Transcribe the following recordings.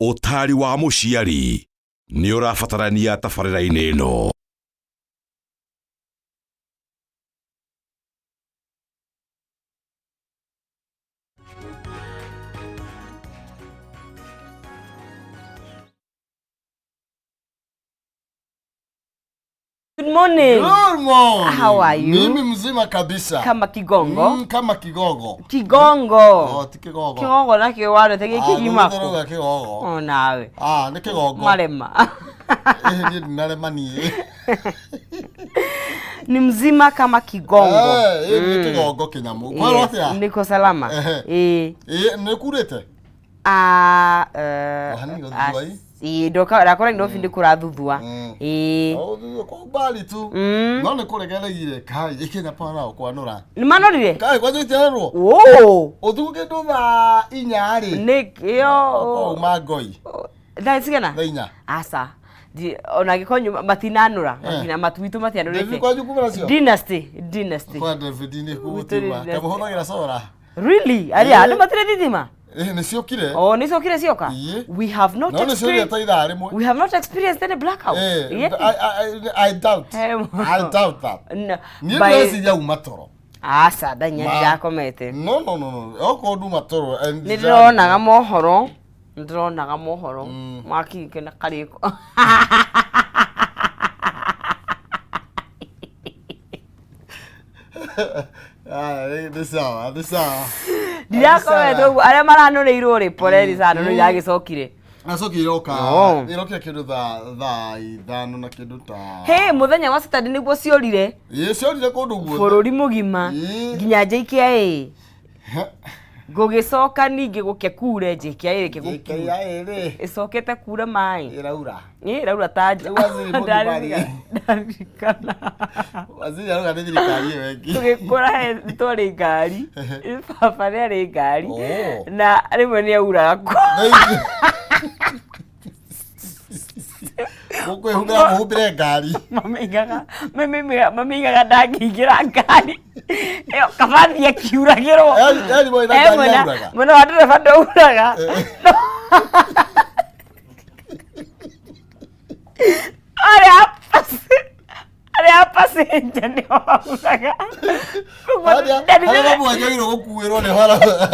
Ũtaari wa mũciari nĩ ũrabatarania tabarĩra-inĩ ĩno. Good morning. Good morning. How are you? Mimi mzima kabisa. Kama kigongo. Kama kigogo. Kigongo. Oh, ti kigogo. Kigongo nakĩo warete Ah, gĩkĩgima nĩ kũ? ndĩrauga kigogo. O nawe. Ah, nĩ kigongo. Marema. Eh, niĩ ndinarema niĩ. Ni mzima kama kigongo. Eh, eh, nĩ kigongo kĩnyamũ. Kwĩrwo Yes, atĩa? Niko salama. Ehe. Eh. Eh, nĩ kurĩte? Ah, eh, Wahani gũthuthua ah, ĩ? ĩ, ndoka ndakora Nairobi nĩ kũrathuthua. Ĩ. Oh, thutha kwa mbali tu. No nĩ kũregereire. Kai, ĩkĩnya pana kwanũra. Nĩ manorire? Kai, kwanja itiarerwo? Oh. Ũtukũ kĩndũ thaa inya rĩ. Nĩ kĩo. Kwauma ngoi. Thaa cigana? Thaa inya. Aca. Ona angĩkorwo nyuma matinanũra, Eh. matina matu witũ David matianũrĩte. kwanyu kuma nacio? Dynasty, dynasty. Kwa David nĩ Gwitũ nĩ kũgũtiuma. dynasty. Kamũhũthagĩra cora. Really? Arĩa Eh. andũ matirĩ thitima? Eh, nĩ ciokire. Oh, nĩ ciokire cioka? Ĩĩ. We have not No nĩ ciokire experienced ta ithaa rĩmwe. We have not experienced any blackout. Eh, Yeah. I doubt. He mũno. I doubt that. No. Niĩ By- ndĩreciria uma toro. Aca, ndanya Ma- ndirakomete. No, no, no, no. Okorwo nduma toro. and Nĩ ndĩronaga mohoro. Nĩ ndĩronaga mohoro. Makinge na karĩko. Ah, nĩ sawa, nĩ sawa. Ndirakomete ũguo arĩa maranũrĩirwo rĩ poleni sana no iragĩcokire. Acokire iroka. No. Irokire kĩndũ thaa ithano na kĩndũ ta. Hey, mũthenya wa Saturday nĩguo ciorire Ĩĩ, ciorire kũndũ guothe. bũrũri mũgima Ĩĩ. nginya JKIA. Gũgĩcoka ningĩ gũke kure JKIA rĩke gũkiura. JKIA rĩ, Ĩcokete kura maĩ. ĩraura. Ĩ ĩraura ta nja. Rĩu waziri mũgima rĩ. Ndaririkanaa. Waziri arauga nĩ thirikari ĩyo ĩngĩ. Tũgĩkũra he twarĩ ngari. Baba nĩ arĩ ngari. Oh. Na rĩmwe nĩ auraga kwa. Mũkwĩhumbĩra mũhumbĩre ngari. Mamigaga ndangĩingĩra ngari. Ĩyo kabathi akiuragĩrwo. Yaani mwena Eh, ngari mwena yauraga. mwena wa ndereba ndauraga. Arĩa arĩa passenger nĩo mauraga. Koguo Harĩa harĩa mamwagĩrĩirwo gũkuĩrwo nĩho haraura.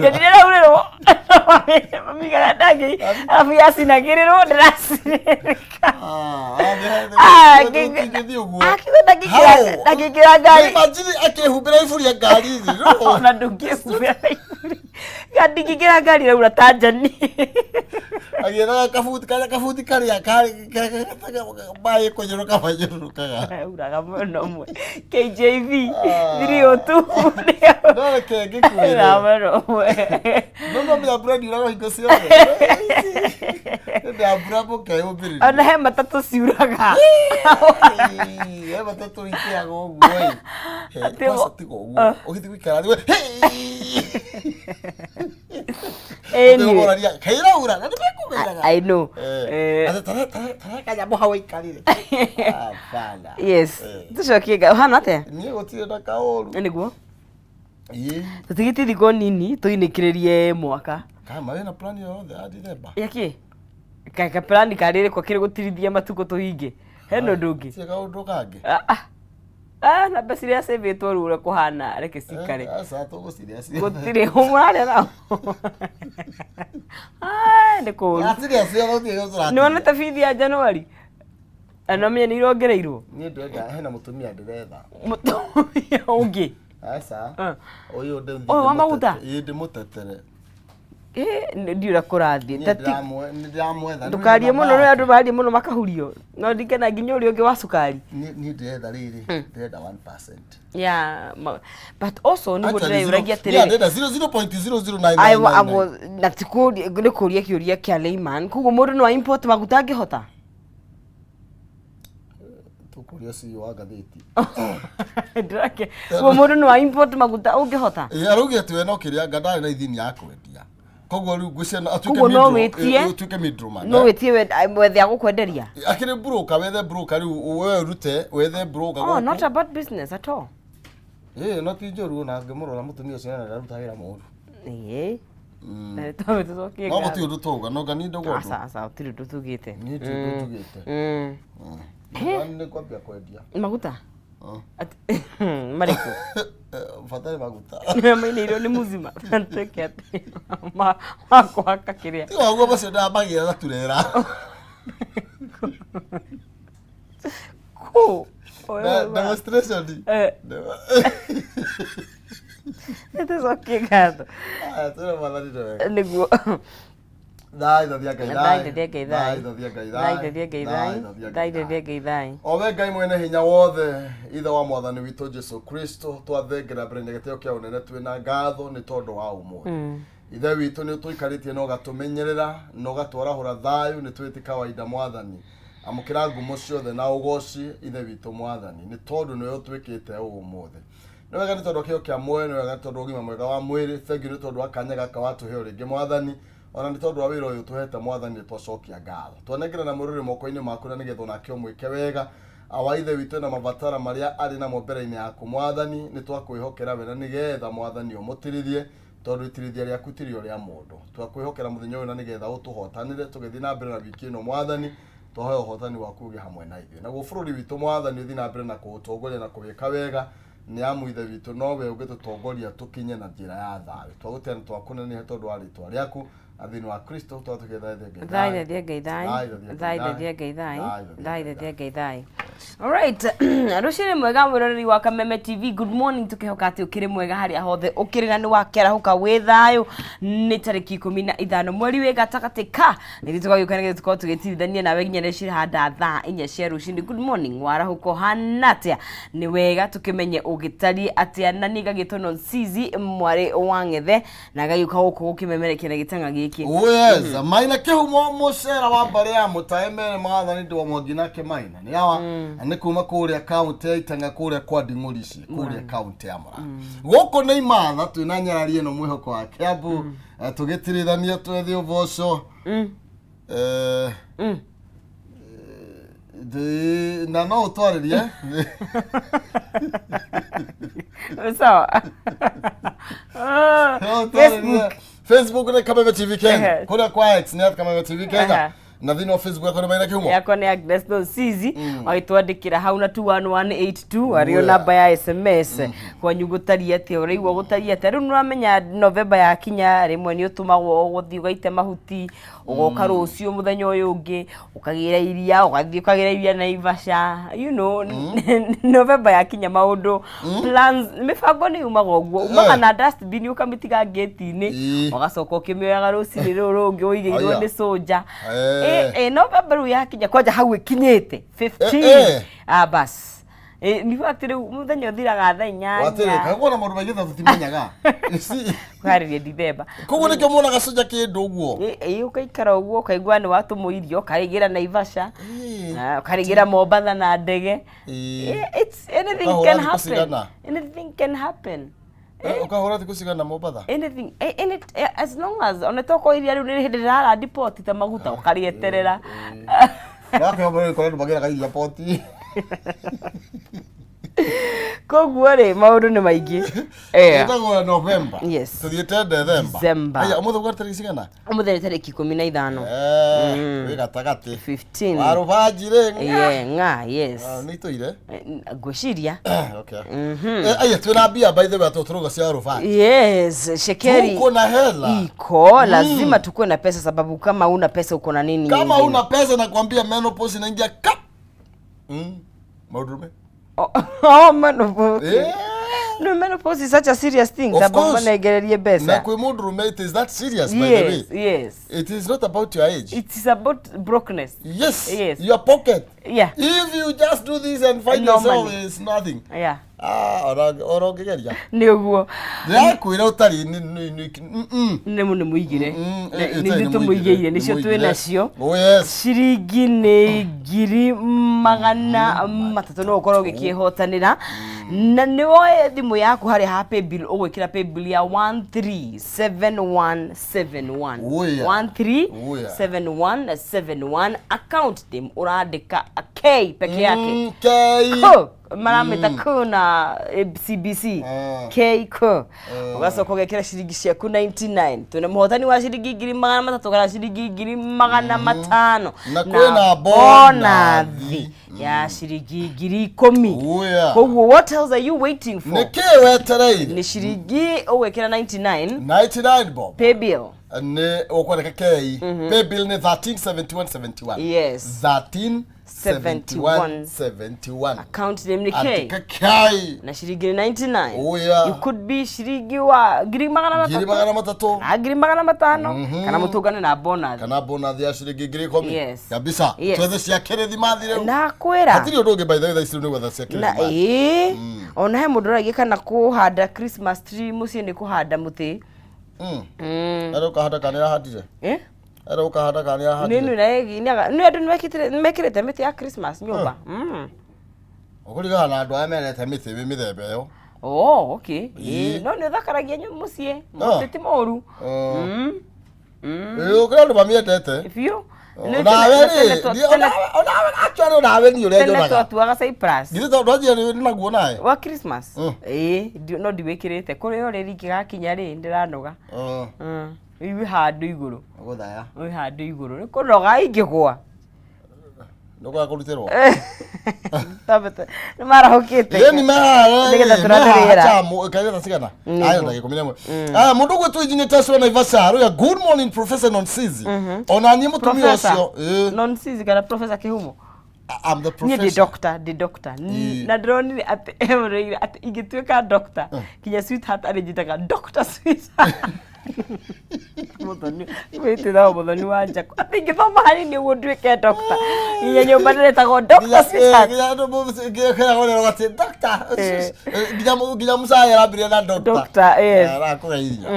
ndĩraurĩrwo mamigaga ndangĩ arabu yacinagĩrĩrwo ndĩracinĩrĩka. Ah, Ah, ndũngĩthiĩ ũguo. Akiuga How? ndangĩingĩra ngari. Imagine akĩhumbĩra iburia ngari thĩ. No. Ona ndũngĩhumbĩra iburi. Ndingĩingĩra ngari ĩraura ta njani. Agĩethaga kabuti karĩa kabuti karĩa karĩ maĩ kũnyũrũka manyũrũkaga. Uraga mwena ũmwe. KJV Ah. 302. No reke ngĩkwĩre. Uraga mwena ũmwe. No no menya mbura ndiuraga hingo ciothe. Hĩndĩ ya mbura mũkeyũmbĩrĩria. Ona he matatũ ciuraga. He matatũ ikĩaga ũguo ĩ. Atĩ Kwanza tiga ũguo. Ũgĩthiĩ gũikara thĩ. Anyway, Ũkĩmũraria, kairaura na nĩmekũmenyaga. I know. Eh. Eh, Atĩ tara kanyamũ hau aikarire. Hapana. Yes. Eh. Tũcokie ngai. Ũhana atĩa? Niĩ gũtirĩ na kaũru. Nĩguo. Ĩĩ. Tũtigĩtie thikũ nini tũinĩkĩrĩrie mwaka. Kama wĩna plan yothe ya Dithemba. Yakĩ? Ka plan karĩ rĩkwa kĩrĩ gũtirithia matukũ tũhinge. Hena ũndũ ũngĩ. Ti kaũndũ kangĩ. Ah, ah. Ah, na mbeca iria cĩbĩtwo rĩu ũrĩa kũhana reke cikare. Eh, Aca tũgũcirĩa ciothe. Gũtirĩ ũmũrarĩa nao. Ah, nĩ kũũru. Tũgacirĩa ciothe gũtirĩ gũtũratigia. Nĩ wonete bithi ya Januari? Na ũmenye nĩ irongereirwo. Niĩ ndĩrenda hena mũtumia ndĩretha. Mũtumia ũngĩ. Aca. Ah. Ũyũ ndĩ Ũyũ wa maguta? Ĩĩ ndĩmũtetere. Eh, ndiũĩ ũrĩa kũrathiĩ. Niĩ Ta ti- nĩ ndĩramwetha. Ndũkarie mũno nĩ andũ marie mũno makahurio. No ndikena nginya ũrĩa ũngĩ wa cukari. Niĩ ndĩretha rĩrĩ, ndĩrenda 1%. Yeah, but also nĩguo Actually, ndĩreyũragia zero- yeah, atĩrĩrĩ. ndĩrenda 0.00999. Na ti kũria nĩ kũria kĩũria kĩa layman. Koguo mũndũ no import maguta angĩhota? Tũkũria CEO wa ngathĩti. Ndĩrake. Koguo mũndũ no import maguta ũngĩhota? Ĩĩ, araugire atĩ we no kĩrĩa anga ndarĩ na ithini ya kwendia. Koguo rĩu ngwĩciria no atuĩke Koguo no middle- wĩtie- ĩ, ũtuĩke middleman, No eh. wĩtie wethe agũkwenderia? Akĩrĩ broker, wethe broker rĩu we ũrute wethe broker Oh, gũkũ. not a bad business at all. Ĩĩ, no ti njũru ona ngĩmũrora mũtumia ũcio na ndaruta wĩra mũru. Ĩĩ. Na nĩ twambe tũcokie No ngatho. gũtirĩ ũndũ twauga, no nga niĩ ndauga ũndũ. Aca, aca, gũtirĩ ũndũ tugĩte. Niĩ ti ũndũ tugĩte. Nĩ kwambia kwendia. Maguta? Marĩkũ? Batari maguta. Nĩwe mainĩirwo nĩ muzima twĩke atĩ wa kũhaka kĩrĩa. Tiga ũguo macio ndamagĩra na turera. Kũ? Demonstration. Nĩtũcokie ngatho. Aya, twĩre Mwathani nĩ wega. Nĩguo. Thaithathia Ngai Thaithathia Ngai thai. Thaithathia Ngai thai. Thaithathia Ngai thai. Thaithathia Ngai Thaithathia Ngai thai. O we Ngai mwene hinya wothe, ithe wa mwathani witũ Jesu Kristo, twathengera mbere na gĩtĩo kĩa ũnene twĩna ngatho nĩ tondũ wa ũmũthĩ. Ithe witũ nĩ ũtũikarĩtie na ũgatũmenyerera na ũgatwarahũra thayũ, nĩ twĩtĩ kawaida mwathani. Amũkĩra ngumo ciothe na ũgoci ithe witũ mwathani, nĩ tondũ nĩwe ũtwĩkĩte ũũ ũmũthĩ. Nĩ wega nĩ tondũ wa kĩheo kĩa muoyo, nĩ wega nĩ tondũ wa ũgima mwega wa mwĩrĩ, thengiũ nĩ tondũ wa kanya gaka watũhe o rĩngĩ mwathani, ona nĩ tondũ wa wĩra ũyũ ũtũhete mwathani nĩ twacokia ngatho. Twanengera na mũrũrĩ moko-inĩ maku na nĩgetha onake ũmwĩke wega. Awa ithe witũ na mabatara marĩa arĩ namo mbere-inĩ yaku mwathani, nĩ twakwĩhokera we na nĩgetha mwathani ũmũtirithie, tondũ itirithia rĩaku ti rĩo rĩa mũndũ. Twakwĩhokera mũthenya ũyũ na nĩgetha ũtũhotanĩre tũgĩthiĩ na mbere na wiki ĩno mwathani, twahoya ũhotani waku ũgĩe hamwe na ithuĩ. Naguo bũrũri witũ mwathani ũthiĩ na mbere na kũũtongoria na kũwĩka wega, nĩ amu ithe witũ nowe ũngĩtũtongoria tũkinye na njĩra ya thayũ. Twagũtĩa na twakũnenehe tondũ wa rĩtwa rĩaku, na thĩinĩ wa Kristo twatũkĩthaithia Ngai Thaithathia Ngai thai. Thaithathia Ngai thai. Thaithathia Ngai thai. Alright, rũcinĩ mwega mwĩroreri wa Kameme TV. Good morning, tũkĩhoka atĩ ũkĩrĩ mwega harĩa hothe ũkĩrĩ na nĩ wakĩarahũka wĩ thayũ. Nĩ tarĩki 15 mweri wĩ gatagatĩ ka nĩthuĩ tũgagĩũka nĩgetha tũkorwo tũgĩtirithania nawe nginya rĩrĩa cirahanda thaa 4 cia rũcinĩ. Good morning, warahũka ũhana atĩa? Nĩ wega tũkĩmenye ũgĩtariĩ atĩa. Na niĩ ngagĩtwo Nonsizi mwarĩ wa Ng'ethe, na ngagĩũka gũkũ gũkĩmemerekia na gĩtang'a gĩkĩ. Oh yes, maina kĩhumo mũcera wa mbarĩ ya mũtae mere mwathani ndĩ wa mwangi nake maina nĩ awa nĩ kuma kũrĩa kaũntĩ ya Itang'a kũrĩa kwa Nding'ũrici kũrĩa kaũntĩ ya Murang'a. Gũkũ nĩ imatha twĩna nyarari ĩno mwĩhoko wa Kiambu, tũgĩtirithania twethe ũboco. Na no ũtwarĩrie. Sawa. No ũtwarĩrie. Facebook nĩ Kameme TV Kenya. Kũrĩa kwa X nĩ Kameme TV Kenya. Na thĩinĩ wa Facebook yakwa nĩ Maina Kĩhumo. Yakwa nĩ Agnes Nonsizi, wagĩtwandĩkĩra hau na 21182 arĩo Yeah. namba ya SMS. Kwanyu gũtariĩ atĩa? Ũraigua gũtariĩ atĩa? Rĩu nĩũramenya November yakinya rĩmwe nĩ ũtũmagwo ũgũthiĩ ũgaite mahuti, ũgoka rũciũ mũthenya ũyũ ũngĩ ũkagĩra iria, ũgathiĩ ũkagĩra iria Naivasha, you know. November yakinya maũndũ plans, mĩbango nĩ yumaga ũguo, umaga na dustbin ũkamĩtiga ngĩti-inĩ, ũgacoka ũkĩmĩoyaga rũcinĩ rũrũ rũngĩ ũigĩirwo Aya. nĩ soldier. November rĩu yakinya kwanja hau ĩkinyĩte 15. Ah, bas. Nĩ atĩ rĩu mũthenya ũthiraga thaa 8. Watĩrĩ, kaguo na maũndũ maingĩ ta tũtimenyaga. You see? Kũharĩria Dithemba. Koguo nĩkĩo muonaga soja kĩndũ ũguo. Ĩ ũgaikara ũguo ũkaigua nĩ watũmwo irio, ũkarĩgĩra Naivasha, ũkarĩgĩra Mombatha na ndege. It's anything Ũkahũra can thikũ happen. cigana? Anything can happen. Ũkahũra thikũ cigana Mombatha? Anything, as long as ona tokorwo iria rĩu nĩ hĩndĩ rĩrarandi poti ta maguta ũkarĩeterera. Wakĩhomba rĩu korwo andũ magĩraga iria poti. Koguo rĩ maũndũ nĩ maingĩ. Ĩtagwo November. Yes. Tũthiĩte December. December. Aya, ũmũthĩ gwa tarĩki cigana? Ũmũthĩ nĩ tarĩki 15. Wĩ gatagatĩ. 15. Wa rũbanji rĩ. Yeah, ng'a, yes. Nĩ itũire? Ngwĩciria. Okay. Aya, twĩna mbia by the way tũtũrũga cia rũbanji. Yes, shekeri. Tuko na hela. Iko, lazima tukuwe na pesa sababu kama una pesa uko na nini Kama nyingine? una pesa nakwambia menopause inaingia kap. Maũndũ Oh, menopause. Eh. No, menopause is such a serious thing. Of Sababu course. manegererie mbeca. Na kwĩ mũndũrũme it is that serious by the Yes, way. yes. It is not about your age. It is about brokenness. Yes. Yes. Your pocket. Yeah. If you just do this and find No yourself money. it's nothing. Yeah. Ah, ora ũngĩgeria. Nĩ ũguo. Ndĩrakwĩra ũtarĩ Nĩ nĩ mũigire. Nĩ ithuĩ tũmũigĩire nĩcio twĩ nacio. Oh yes. Ciringi nĩ 300,000 no ũkorwo ũgĩkĩhotanĩra. Na nĩ woe thimũ yaku harĩa ha paybill ũgwĩkĩra paybill ya 137171. Oh yeah. 137171 account name ũrandĩka K peke yake. K. Ko. Maramĩta Q na CBC. K Q. Ũgacoka ũgekĩra ciringi ciaku 99. Twĩna mũhotani wa ciringi 300,000 kana ciringi 500,000. Na kwĩna bonathi ya ciringi 10,000. Uya. Koguo what else are you waiting for? Nĩ kĩ wetereire? Nĩ ciringi ũgwĩkĩra 99. 99 bob. Pay bill. Nĩ ũkwandĩka K. Pay bill nĩ 137171. Yes. 137171. Account name nĩ K. Andĩka K. Na ciringi nĩ 99. Uya. You could be ciringi wa ngiri magana ngiri matatũ magana matatũ na 500,000 kana mũtũngane na bonus. Kana bonus ya ciringi 10,000. Yes. Kabisa. Yes. Twethe cia kĩrĩthimathi rĩu. Na kwĩra Hatirĩ ũndũ ũngĩ, by the way, thaa ici rĩu nĩ gwetha cia na kĩrĩthimathi. ĩĩ, ona he mũndũ ũragia kana kũhanda Christmas tree mũciĩ nĩ kũhanda mũtĩ. Arĩ ũkahanda kana nĩ arahandire? Eh? Arĩ ũkahanda kana nĩ Nĩ arahandire? nĩ andũ nĩ mekĩrĩte mĩtĩ ya Christmas nyũmba. Ũkũringana na andũ arĩa mendete mĩtĩ mĩthemba ĩyo. Oh, okay. Ĩĩ. Ĩĩ, no nĩ ũthakaragia mũciĩ. Mũtĩ ti mũru. Ĩĩ, kũrĩ andũ mamiendete. Biũ. Onawe rĩ, onawe actually, onawe niĩ ũrĩa Tene njonaga. twatuaga cypress. Githĩ tondũ ndwanjia nĩ naguo nawe? Wa Christmas. Ĩĩ, no ndiwĩkĩrĩte kũrĩ o rĩrĩ ingĩgakinya rĩ ndĩranoga. Rĩu wĩ handũ igũrũ. Gũthaya. Wĩ handũ igũrũ nĩ kũnoga ingĩgwa. Nĩ ũkwaga kũrutĩrwo. Nĩ marahũkĩte. Ĩni Nĩgetha tũrathe rĩera. Kagetha cigana? Nĩguo. Ayo ndagĩka 11. Aya, mũndũ ũgwĩtwo Engineer Teswa Naivasha aroiga, "Good morning, Professor Nonsizi. Ona niĩ mũtumia Professor. ũcio." Ĩĩ. Nonsizi kana Professor Kĩhumo? I'm the Niĩ ndĩ professor. doctor, ndĩ doctor. Ĩĩ. Na ndĩronire atĩ mũrũire atĩ ingĩtuĩka doctor kinya sweetheart arĩnjĩtaga Doctor Sweetheart. Mũthoni wĩtĩtagwo mũthoni wa Njakũ, atĩ ingĩthoma hanini ũguo nduĩke doctor, nginya nyũmba ndĩretagwo Doctor Sweetheart. Nginya andũ kwĩragwo rĩrĩ atĩ doctor. Eh. Nginya mũcaya arambĩrĩria na doctor. Doctor, yes. Arakũgeithia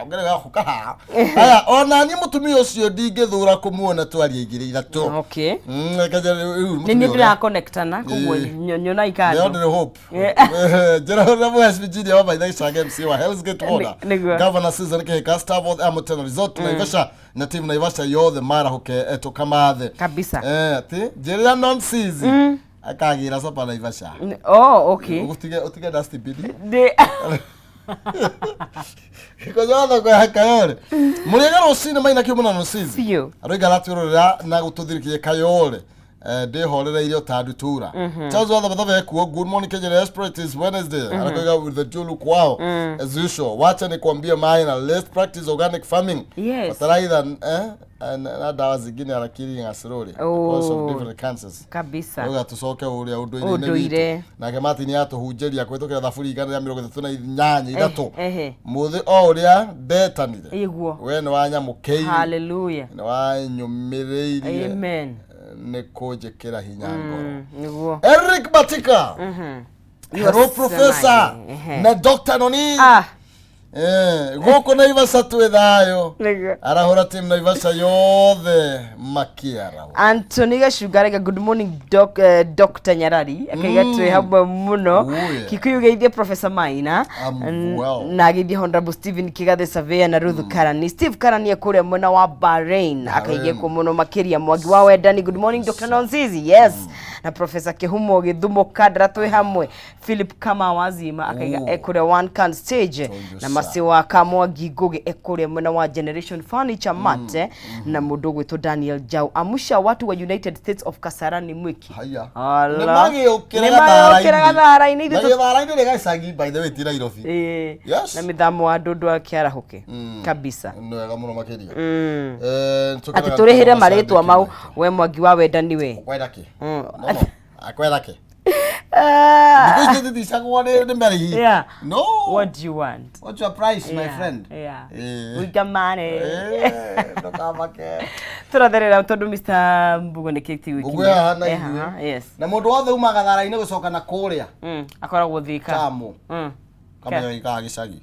ũngĩrega gũkaha. Aya, ona niĩ mũtumia ũcio ndingĩthũra kũmuona twaria igĩrĩ ithatũ. Okay. Reke rĩu Nĩ mũtumia niĩ ũrĩa. ndĩrakonectana koguo nyona ikando. Ndĩrona hope. Njĩra ũrĩa mũheci Virginia wa Maitha Gĩcanga MC wa Hell's Gate Order. Nĩguo. Governor Susan Kihika, staff of Amutena Resort Naivasha na team Naivasha yothe marahuke tũkamathe. Kabisa. Eh, atĩ njĩrĩra Nonsizi akagĩra sopa Naivasha. Oh, okay. Ũtige dustbin. Ndĩ Gĩkonyo thoko ya Kayole. Mũrĩega rũcinĩ Maina Kĩũmũ na Nonsizi. Biũ. Aroiga aratwĩrorera na gũtũthirikia Kayole. Ndĩhorereire o ta ndutura. Charles wa Thabatha ekuo, "Good morning, Kenya Express. It is Wednesday." Anakoiga, "With the Julu kwao as usual. Wacha nikwambie Maina, let's practice organic farming." Yes. Fertilizer na dawa zingine are killing us slowly because of Oh. different cancers. Kabisa. Auga tucoke ũrĩa ũndũire-inĩ Ũndũire. witũ. Nake Martin atũhunjĩria kũhĩtũkĩra thaburi 138 ithatũ. Ehe. Mũthĩ o ũrĩa ndetanire. Ĩguo. We nĩ wanyamũkĩire. Hallelujah. Nĩ wanyũmĩrĩirie. Amen. Nĩ kũnjĩkĩra hinya ngoro. Nĩguo. Eric Batika. Hello, Professor Ehe. na Dr. Noni. Ah. Gũkũ Naivasha twĩ thayũ. Nĩguo. Arahũra team Naivasha yothe makiarawo. Anthony Gacunga araiga, "Good morning, Dr. Nyarari." Akaiga twĩ hamwe mũno. Oh, yeah. Kikuyu geithie Professor Maina. I'm well. Na ageithie Honorable Stephen Kigathe Surveyor na Ruth Karani. Steve Karani ekũrĩa mwena wa Bahrain. Akaigie kuo mũno makĩria. Mwangi wa Wendani, "Good morning, Dr. Nonsizi." Yes. Na Professor Kihumo Gĩthumo Kandara twĩ hamwe. Philip Kama Wazima akaiga Oh. ekũrĩa One Can Stage. Told you, Na sir. Masi wa Kamwangi Ngugi ekũrĩa mwena wa Generation Furniture Mart, na mũndũ ũgwĩtwo Daniel Jau amusha watu wa United States of Kasarani Mwiki. Haya. Ala. Nĩ magĩũkĩra Nĩ magĩũkĩra gathara-inĩ, Na gĩthara-inĩ nĩ gacagi, by the way, ti Nairobi. Ĩĩ. Yes. Na mĩthamo wa ndũndũ akĩarahũke kabisa. Nĩ wega mũno makĩria. Atĩ tũrĩhĩre marĩtwa mau we Mwangi wa Wendani we. Kwenda kĩ? No. Akwenda kĩ? Ah. Thikũ ici tũticagwo nĩ marĩhi. Yeah. No. What do you want? What's your price, my Yeah, friend? Yeah. Eh. We got money. Ndũkamake. Tũratherera tondũ Mr. Mbugo nĩ kĩti. Mbũgũ haha na ithuĩ. Yes. Na mũndũ wothe uma gathara-inĩ gũcoka na kũrĩa. Akoragwo Thika. Tamu. Kamenya gĩikaraga gĩcagi.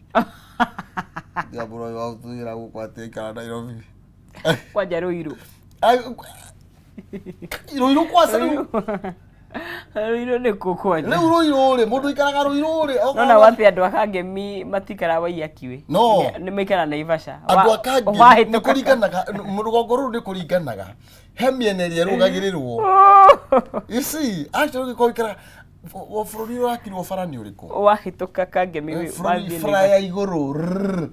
Ndiambũro wa ũtwĩra gũkũ atĩ aikara Nairobi. Kwanja Rũirũ. Rũirũ kwaca rĩu. Rũirũ nĩ kũ kwanja? Rĩu Rũirũ rĩ, mũndũ ũikaraga Rũirũ rĩ. No na wathi andũ a Kangemi matikara Waiyakiwe. No. Nĩ maikara Naivasha. Andũ a Kangemi nĩ Wahĩtũka. kũringanaga rũgongo rũrũ, nĩ kũringanaga he mĩena ĩrĩa ĩrũgagĩrĩrwo. You see, actually ũngĩkorwo ũikaraga Bũrũri ũrakirwo bara nĩ ũrĩkũ? Wahĩtũka Kangemi Bũrũri wathiĩ bara ya igũrũ rrrr.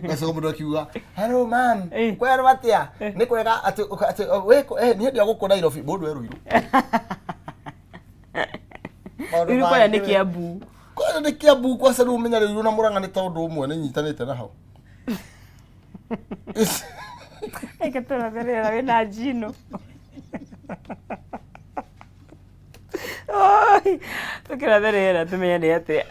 Gacoka mũndũ akiuga hello ma'am, kwerwo atĩa, nĩ kwega atĩ atĩ wĩ niĩ ndĩa gũkũ Nairobi, mũndũ e Ruiru. Maũndũ Ruiru kwaya nĩ mangĩ- Kiambu. Kwaya nĩ Kiambu kwaca rĩu ũmenya Ruiru na Murang'a nĩ tondũ ũmwe nĩ nyitanĩte na hau. Reke tũratherera wĩna njino. Oi, tũkĩratherera tũmenye nĩ atĩa.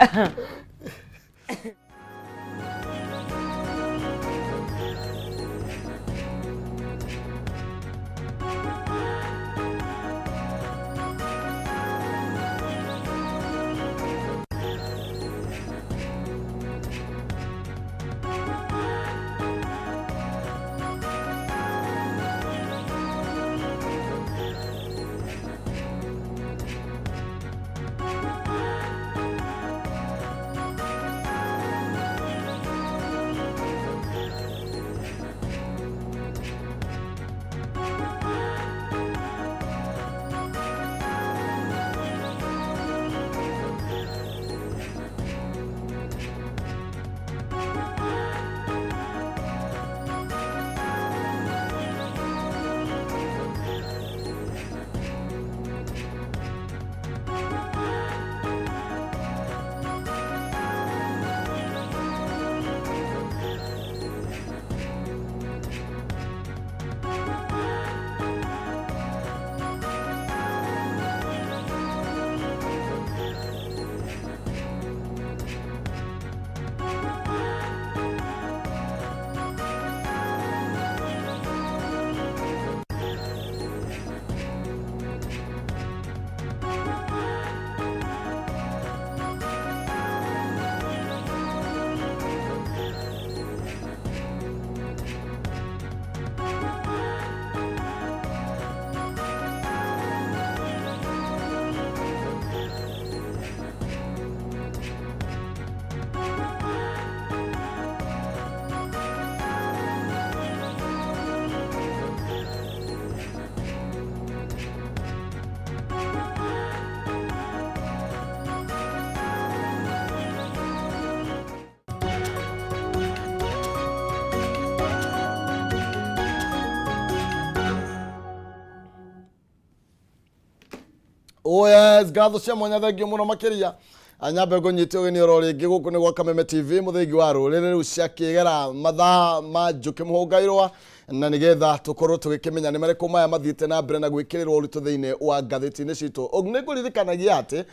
Oh yes, ngatho cia mwanya thengio muno makiria. Anyambe ngũnyite ũgeni oro rĩngĩ gũkũ nĩ gwa Kameme TV mũthingi wa rũrĩrĩ rĩu cia kĩgera mathaa ma njũkĩ mũhũngairwa na nĩgetha tũkorwo tũgĩkĩmenya nĩ marĩkũ maya mathiĩte na mbere na gwĩkĩrĩrwo ũritũ thĩinĩ wa ngathĩti-inĩ citũ. Nĩ ngũririkanagia atĩ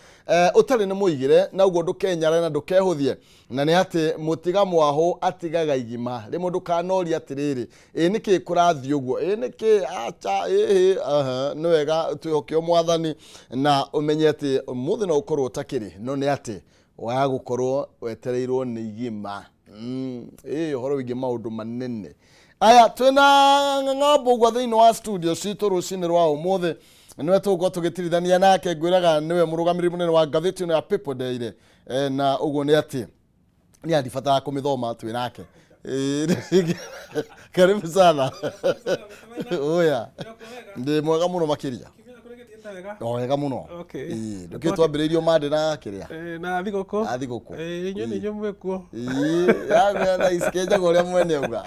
ũtarĩ nĩ mũigĩre na ũguo ndũkenyare na ndũkehũthie na nĩ atĩ mũtiga mwahũ atigaga igima rĩmwe ndũkanorie atĩrĩrĩ ĩ nĩkĩ kũrathiĩ ũguo ĩ nĩkĩ acha ĩhĩ aha nĩ wega twĩhoke mwathani na ũmenye atĩ ũmũthĩ no ũkorwo ũtakĩrĩ no nĩ atĩ wa gũkorwo wetereirwo nĩ igima. Ĩ ũhoro wĩgiĩ maũndũ manene aya twĩna ng'ambo ũguo thĩinĩ wa studio citũ rũcinĩ rwa ũmũthĩ nĩwe tũgũkorwo tũgĩtirithania nake ngwĩraga nĩwe mũrũgamĩrĩri mũnene wa ngathĩti ĩno ya People Daily na ũguo nĩ atĩ nĩ andibatara kũmĩthoma twĩ nake. Karibu sana. Oya ndĩ mwega mũno makĩria o wega mũno. Okay. Ndũkĩ twambĩrĩirio mande na kĩrĩa Na thigũkũ. Na thigũkũ. Inyuĩ nĩ inyuĩ mwĩkuo. Yagwĩra thaa ici kĩnjaga ũrĩa mwene auga.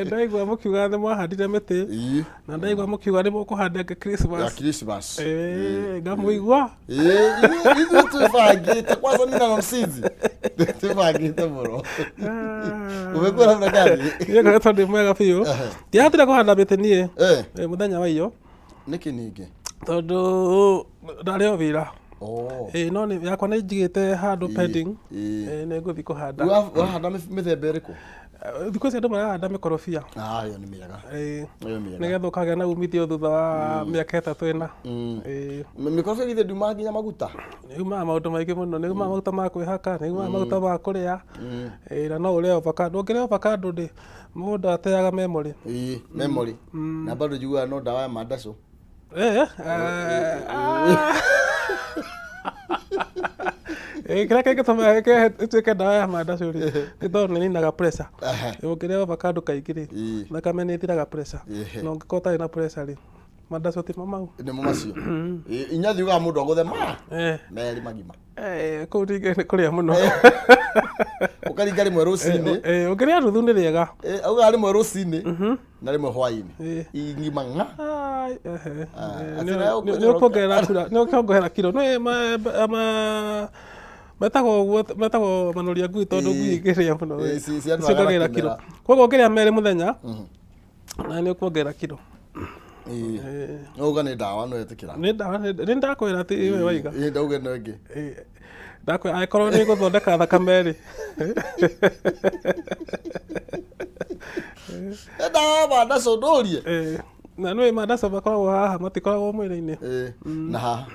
Ndaigua mũkiuga nĩ mwahandire mĩtĩ na ndaigua mũkiuga nĩ mũkũhanda ĩngĩ Ya Christmas. Christmas. Ngamũigua. Ithuĩ twĩbangĩte kwanza nina na msizi twĩbangĩte mũno. Umekuwa namna gani? Niĩ ngoretwo ndĩ mwega biũ. Ndiahotire kũhanda mĩtĩ niĩ mũthenya wa iyo Nĩkĩ ningĩ? Tondũ ndarĩ o wĩra. Oh. No nĩ yakwa nĩ njigĩte handũ pending. Nĩ ngũthiĩ kũhanda. Ũrahanda mĩthemba ĩrĩkũ? Thikũ ici andũ marahanda mĩkorobia. Ah, ĩyo nĩ mĩega. Ĩyo mĩega. Nĩgetha ũkagĩa na umithio thutha wa mĩaka 3 4. Mĩkorobia githĩ ndiumaga nginya maguta? Nĩ yumaga maũndũ maingĩ mũno, nĩ yumaga maguta ma kwĩhaka, nĩ yumaga maguta ma kũrĩa, na no ũrĩe avocado. Ũngĩrĩa avocado rĩ, mũndũ ateaga memory. Memory. Na bado njiguaga no ndawa ya mandacũ. Kĩrĩa kĩngĩtũma ĩtuĩke ndawa ya mandacũ rĩ, nĩ tondũ nĩ ĩninaga pressure. Ũngĩrĩa avocado kaingĩ rĩ, thakame nĩ ĩthiraga pressure. Na ũngĩkorwo ũtarĩ na pressure rĩ, Mandaco ti mau. Nĩmo macio. Ĩ, Inya thiugaga mũndũ agũthe ma Eh, merĩ magima. eh, kũu ningĩ nĩ kũrĩa mũno. Ũkaringa rĩmwe rũcinĩ. Eh, ũngĩrĩa nuthu nĩ rĩega. Eh, augaga rĩmwe rũcinĩ na rĩmwe hwainĩ. Eh. Ingima ng'a. Ai, ehe. Ah, Eh, atĩ nĩ- nawe nĩ- ũkũnyoroka. nĩ ũkuongerera kura, nĩ ũkuongerera kiro. Nĩ metagwo ũguo, metagwo manoria ngui tondũ ngui ĩngĩrĩa mũno Ĩ, cianũraga ciongagĩrĩra na kiro. kĩmera. Koguo ũngĩrĩa merĩ mũthenya, na nĩ ũkuongerera kiro. Ĩ. No uga nĩ ndawa no etĩkĩra. Nĩ ndawa, nĩ ndakwĩra atĩ we waiga. Ĩ, ndauga ĩno ĩngĩ. Eh, ndakwĩra angĩkorwo nĩ gũthondeka thakame rĩ. Nĩ ndawa mandaco ndũrie. Eh, na nĩ mandaco makoragwo haha matikoragwo mwĩrĩ-inĩ. Ĩ, na haha.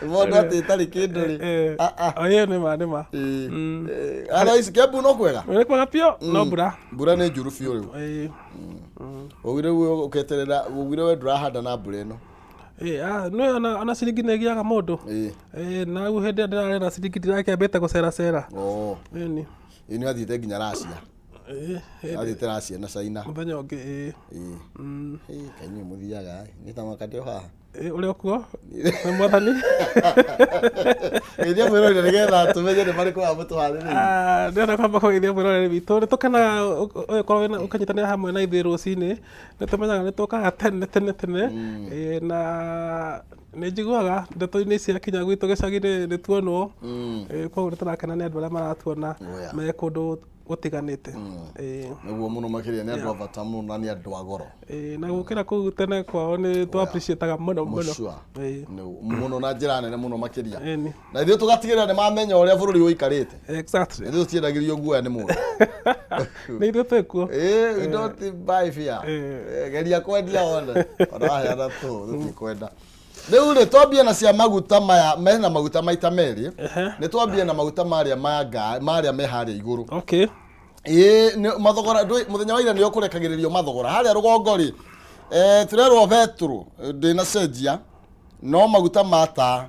Mũndũ atĩ ĩtarĩ kĩndũ rĩ. Eh, Ah, ah. ĩyo nĩ ma nĩ ma. Ĩ, eh, otherwise Kiambu no kwega. Nĩ kwega biũ no mbura. Mbura nĩ njũru biũ rĩu. Eh, Waugire rĩu ũketerera, waugire we ndũrahanda na mbura ĩno. eh, ah, nĩ ona ciringi nĩ ĩgiaga mũndũ. Ĩ. Eh, na rĩu hĩndĩ ĩrĩa ndĩrarĩ na ciringi ndirakĩambĩte gũceracera. Oh. Ĩni. Ĩ nĩ athiĩte nginya Russia. Eh, eh, Athiĩte Russia na China. mũthenya ũngĩ ĩ. Ĩ. Ĩ, kaĩ inyuĩ mũthiaga ĩ. Nĩ ta mwaka ndĩ o haha. Eh, ũrĩa ũkuo nĩ mwathani. Geithia mwĩroreri nĩgetha tũmenye nĩ marĩkũ aya mũtũharĩrĩirie. Ah, ndĩrenda kwamba kũgeithia mwĩroreri witũ. Nĩ tũkenaga ũgĩkorwo ũkĩnyitanĩra hamwe na ithuĩ rũcinĩ. Nĩ tũmenyaga nĩ tũkaga tene tene tene. Eh, na nĩ njiguaga ndeto-inĩ ciakinya gwitũ gĩcagi-inĩ nĩ tuonwo. Eh, koguo nĩ tũrakena nĩ andũ arĩa maratuona Oh, yeah. me kũndũ gũtiganĩte. Eh, Nĩguo mũno makĩria nĩ andũ a bata mũno na nĩ andũ a goro. eh, na gũkĩra kũu tene kwao nĩ tũ appreciate-aga mũno mũno. Mũcua. Eh, Mũno na njĩra nene mũno makĩria. ĩni. Na ithuĩ tũgatigĩrĩra nĩ mamenya ũrĩa bũrũri ũikarĩte. Exactly. Ithuĩ tũtiendagĩrio guoya nĩ mũndũ. Nĩ ithuĩ twĩ kuo. Ĩ, we don't buy fear. Eh. Eh, Geria kwendia wone. Ona waheana tũ, tũtikwenda. Rĩu rĩ, twambie na cia maguta maya, mena maguta maita merĩ. Ehe. Nĩ twambie na maguta marĩa ma marĩa me harĩa igũrũ. Okay. Ĩ, nĩ mathogora, mũthenya wa ira nĩ ũkũrekagĩrĩrio mathogora. Harĩa rũgongo rĩ, eh, tũrerwo betũrũ, ndĩnacenjia, no maguta ma taa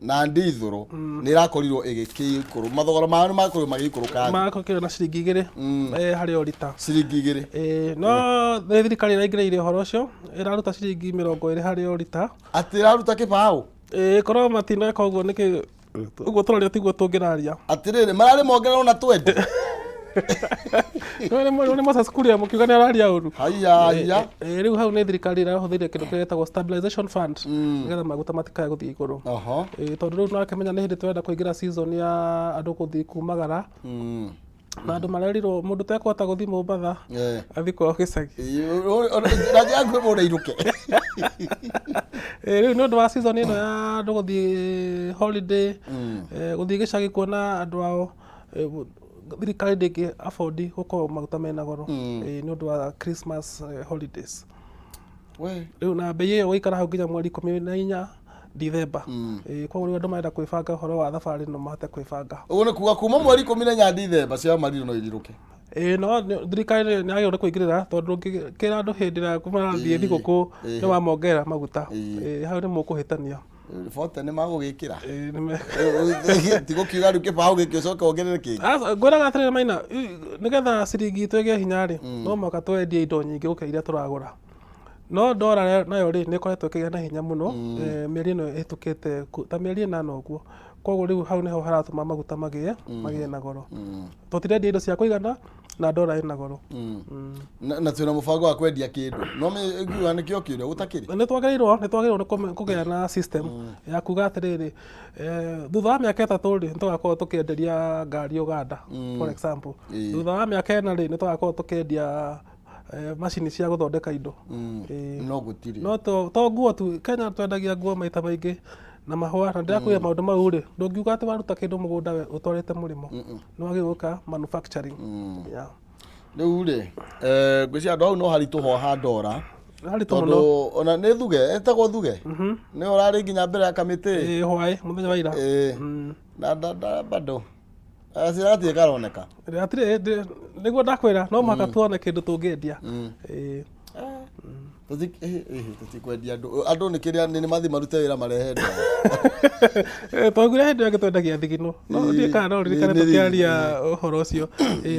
na ndithũrũ nĩ ĩrakorirwo ĩgĩkĩikũrũ. Mathogora mao nĩ makorirwo magĩikũrũka thĩ. Makũkĩra na ciringi 2 harĩ o rita. Ciringi 2. Eh, no nĩ thirikari ĩraingĩrĩire ũhoro ũcio, ĩraruta ciringi 20 harĩ o rita. Atĩ ĩraruta kĩbaũ? Eh, korwo matineka ũguo nĩkĩ ũguo tũraria tiguo tũngĩraria. Atĩrĩrĩ, mararĩ mongererwo na 20. Nĩ Moses Kuria mũkiuga nĩ araria ũru. Haiya, haiya. Eh, rĩu hau nĩ thirikari ĩrahũthĩrire kĩndũ kĩrĩa gĩtagwo stabilization fund nĩgetha maguta matikae gũthiĩ igũrũ. Oho. Eh, tondũ rĩu nĩwakĩmenya nĩ hĩndĩ tũrenda kũingĩra season ya andũ gũthiĩ kumagara. Na andũ marerirwo mũndũ tekũhota gũthiĩ Mombatha Eh. athiĩ kwao gĩcagi. Na njĩra nguhĩ mũndũ ainũke. Eh, rĩu nĩ ũndũ wa season ĩno ya andũ gũthiĩ holiday, eh, gũthiĩ gĩcagi kuona andũ ao, eh, thirikari ndĩngĩ afford gũkorwo maguta mena goro. Eh, nĩ ũndũ wa Christmas holidays. We. Rĩu na bei ĩyo gũikara hau nginya mweri 14 Dithemba. Eh, koguo rĩu andũ marenda kwĩbanga ũhoro wa thabarĩ no mahote kwĩbanga. Ũguo nĩ kuga kuma mweri 14 Dithemba cia mariro no irirũke. Ĩĩ no thirikari nĩ yagĩrĩirwo nĩ kũingĩrĩra tondũ ndũngĩkĩra andũ hĩndĩ ĩrĩa marathiĩ thigũkũ nĩ wamongerera maguta. Ĩĩ hau nĩ mũkũhĩtania. Bote nĩ magũgĩkĩra. Ĩĩ nĩ Tigũkiuga rĩu kĩbaũ gĩkĩ ũcoke wongerere kĩngĩ. Ngwĩraga atĩrĩrĩ Maina, nĩgetha ciringi itũ ĩgĩe hinya rĩ, no mũhaka twendie indo nyingĩ gũkĩra iria tũragũra. No ndora nayo rĩ, nĩ ĩkoretwo ĩkĩgĩa na hinya mũno mĩeri ĩno ĩhĩtũkĩte ta mĩeri 8 ũguo. Koguo rĩu hau nĩho haratũma maguta magĩe na goro. Tũtirendia indo cia kũigana na ndora ĩna goro. Na twĩna mũbango wa kwendia kĩndũ. No ngiuga nĩkĩo kĩũria gũtakĩrĩ. Nĩ twagĩrĩirwo nĩ kũgĩa na system ya kuga atĩrĩrĩ, thutha wa mĩaka 3 rĩ, nĩ tũgakorwo tũkĩenderia ngari Uganda, for example. Thutha wa mĩaka 4 rĩ, nĩ tũgakorwo tũkĩendia macini cia gũthondeka indo. No gũtirĩ. No to nguo tu, Kenya twendagia nguo maita maingĩ na mahũa, na ndĩrakwĩra maũndũ mau rĩ, ndũngiuga atĩ waruta kĩndũ mũgũnda we ũtwarĩte mũrĩmo. Nĩ wagĩrĩirwo gwĩka manufacturing. Yeah. Rĩu rĩ, ngwĩciria andũ hau no haritũ ha ndora. Haritũ mũno. Tondũ ona nĩ Thuge, etagwo Thuge. Nĩ ũrarĩ nginya mbere ya kamĩtĩ. Ĩĩ hwaĩ, mũthenya wa ira. Ĩĩ. Na bado. Gacĩra gatirĩ karoneka. Hatirĩ, nĩguo ndakwĩra, no mũhaka tuone kĩndũ tũngĩendia. Ĩĩ. Tũtikwendia andũ. Andũ nĩ kĩrĩa nĩ mathiĩ marute wĩra marehe ndora. Twaiguire hĩndĩ ĩyo ĩngĩ twendagia thigino. No ndiũĩ kana no ũririkane tũkĩaria ũhoro ũcio.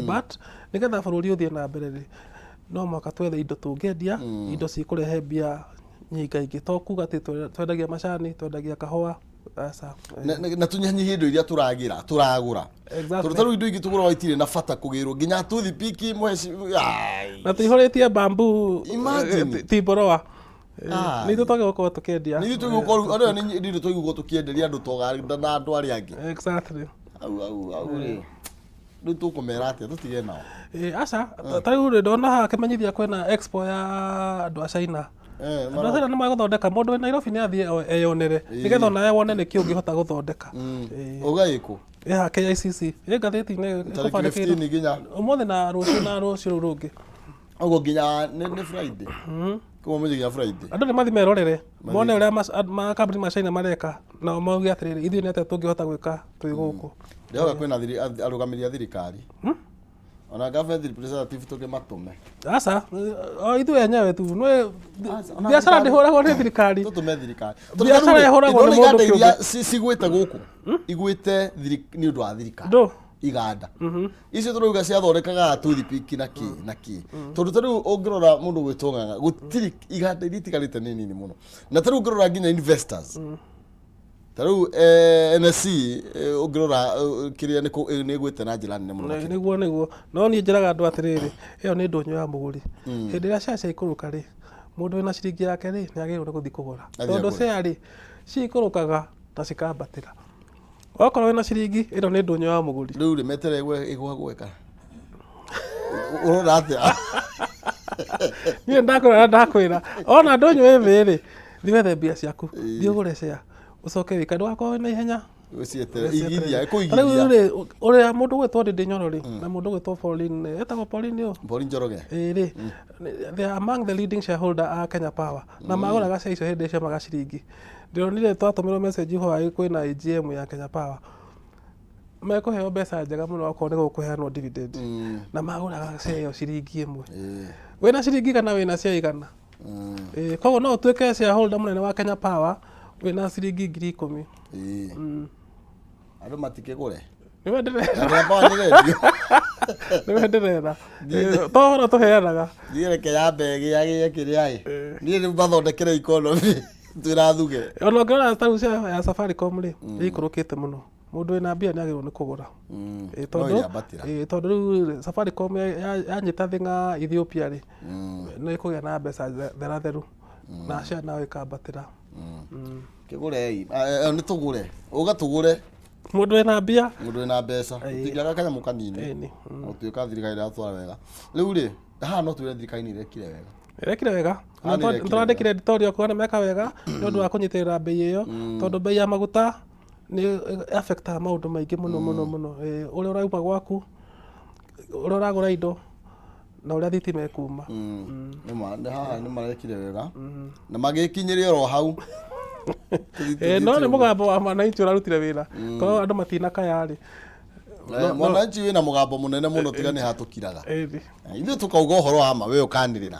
But nĩgetha bũrũri ũthiĩ na mbere rĩ, No mũhaka twethe indo tũngĩendia, indo cikũrehe mbia nyingaingĩ, to kuga atĩ twendagia macani, twendagia kahũa, aca. Na tũnyihanyihie indo iria tũragĩra tũragũra. Tondũ ta rĩu indo ingĩ tũgũraga itirĩ na bata kũgĩrwo nginya toothpick mũheci. Ai. Na tũihũrĩtie bamboo. Imagine. Timboroa. Ai. Nĩ ithuĩ twagĩrĩirwo gũkorwo tũkĩendia. Nĩ ithuĩ tũgũkorwo arĩa nĩ ithuĩ tũgũkorwo tũkĩenderia andũ toganda na andũ arĩa angĩ. Au au au rĩ. Rĩu tũkũmera atĩa tũtige nao? Aca, ta rĩu rĩ, ndona haha kĩmenyithia kwĩna expo ya andũ a China. Andũ a China nĩ magũthondeka, mũndũ wĩ Nairobi nĩ athiĩ eyonere, nĩgetha onawe wone nĩkĩ ũngĩhota gũthondeka. Ũgaĩkũ? Ĩ haha KICC, ĩ ngathĩti-inĩ Tarĩki ĩkũbandĩkĩtwo. 15 nginya. Ũmũthĩ na rũciũ na rũciũ rũu rũngĩ. Ũguo nginya nĩ Friday. Kuma mũthĩ nginya Friday. Andũ nĩ mathiĩ merorere, mone ũrĩa makambuni ma China mareka, nao mauge atĩrĩrĩ, ithuĩ nĩ atĩa tũngĩhota gwĩka twĩ gũkũ. Ndĩroga kwĩna arũgamĩrĩri a thirikari. Ona government representative tũkĩmatũme. Aca, o ithuĩ enyewe tu. Nĩ Aca, ona biacara thirikari- ndĩhũragwo nĩ thirikari. Tũtũme thirikari. Biacara ĩhũragwo nĩ mũndũ iganda iria kĩũmbe. cigwĩte gũkũ igwĩte nĩ ũndũ wa thirikari. Ndũ. Iganda icio tũrauga ciathondekaga toothpick na kĩ na kĩ, tondũ ta rĩu ũngĩrora mũndũ gwĩtwo Ng'ang'a, gũtirĩ iganda iria itigarĩte nĩ nini mũno, na ta rĩu ũngĩrora nginya investors ta rĩu NSE, ũngĩrora kĩrĩa nĩ ĩgwĩte na njĩra nene mũno makĩria. Nĩguo, no niĩ njĩraga andũ atĩrĩrĩ, ĩyo nĩ ndũnyũ ya mũgũri. Hĩndĩ ĩrĩa share ciaikũrũka rĩ, mũndũ wĩna ciringi yake rĩ, nĩ agĩrĩirwo nĩ gũthiĩ kũgũra, Athiĩ tondũ agũre. share rĩ, ciikũrũkaga na cikambatĩra. Okorwo wĩna ciringi, ĩno nĩ ndũnyũ ya mũgũri. Rĩu rĩ, metere ĩgwe gweka ũrona atĩa? Niĩ ndakwĩra na ndakwĩra, ona ndũnyũ ĩ thĩ rĩ, thiĩ wethe mbia ciaku, thiĩ ũgũre share, ũcoke wĩikare, ndũgakorwo wĩna ihenya. Ũcietere, igithia, Rĩu ĩkũigithia. rĩ, ũrĩa mũndũ ũgwĩtwo Ndindi Nyoro rĩ, na mũndũ ũgwĩtwo Pauline, etagwo Pauline ũ? Pauline Njoroge. Ĩĩ rĩ, they are among the leading shareholder a Kenya Power, na magũraga share icio hĩndĩ ciamaga ciringi. Ndĩronire twatũmĩrwo message hwaĩ kwĩna AGM ya Kenya Power. Mekũheo mbeca njega mũno okorwo nĩ gũkũheanwo dividend. Na magũraga share ĩyo ciringi 1. Wĩna ciringi 100 wĩna share 100. Ĩĩ, koguo no ũtuĩke shareholder mũnene wa Kenya Power wĩna ciringi 10,000. Andũ matikĩgũre. Nĩwe ndĩrera. Na Kenya Power nĩ rendio. Nĩwe ndĩrera. To ũhoro tũheanaga. Niĩ reke yambe ĩgĩagĩe kĩrĩa ĩ. Niĩ rĩu mathondekere economy twĩra thuge. Ona ũngĩrora ta rĩu share ya Safaricom rĩ, ĩikũrũkĩte mũno. Mũndũ wĩna mbia nĩ agĩrĩirwo nĩ kũgũra. No Tondũ ĩrĩambatĩra. Tondũ rĩu Safaricom yanyita thĩng'a Ethiopia rĩ, nĩ ĩkũgĩa na mbeca theratheru na share nayo ĩkambatĩra. Kĩgũrei. Nĩ tũgũre. Ũga tũgũre. Mũndũ wĩna mbia. Mũndũ wĩna mbeca. Tũtingĩaga kanyamũ kanini. Ĩni. Gũtuĩka thirikari ĩratwara wega. Rĩu rĩ, haha no twĩre thirikari nĩ ĩrekire wega. Ĩrekire wega. Haha nĩ ĩrekire Nĩtũrandĩkire editorial kuga nĩ meka wega nĩ ũndũ wa kũnyitĩrĩra mbei ĩyo, tondũ mbei ya maguta nĩ affectaga maũndũ maingĩ mũno mũno mũno. Ũrĩa ũrauma gwaku, ũrĩa ũragũra indo na ũrĩa thitima ĩkuma. Nĩma, haha nĩ marekire wega na magĩkinyĩria oro hau. No nĩ mũgambo wa mwananchi ũrarutire wĩra, korwo andũ matinakaya rĩ. Mwananchi wĩna mũgambo mũnene mũno, tiga nĩ hatũkiraga. Ĩni. Ithuĩ tũkauga ũhoro wa ma, we ũkanĩrĩra.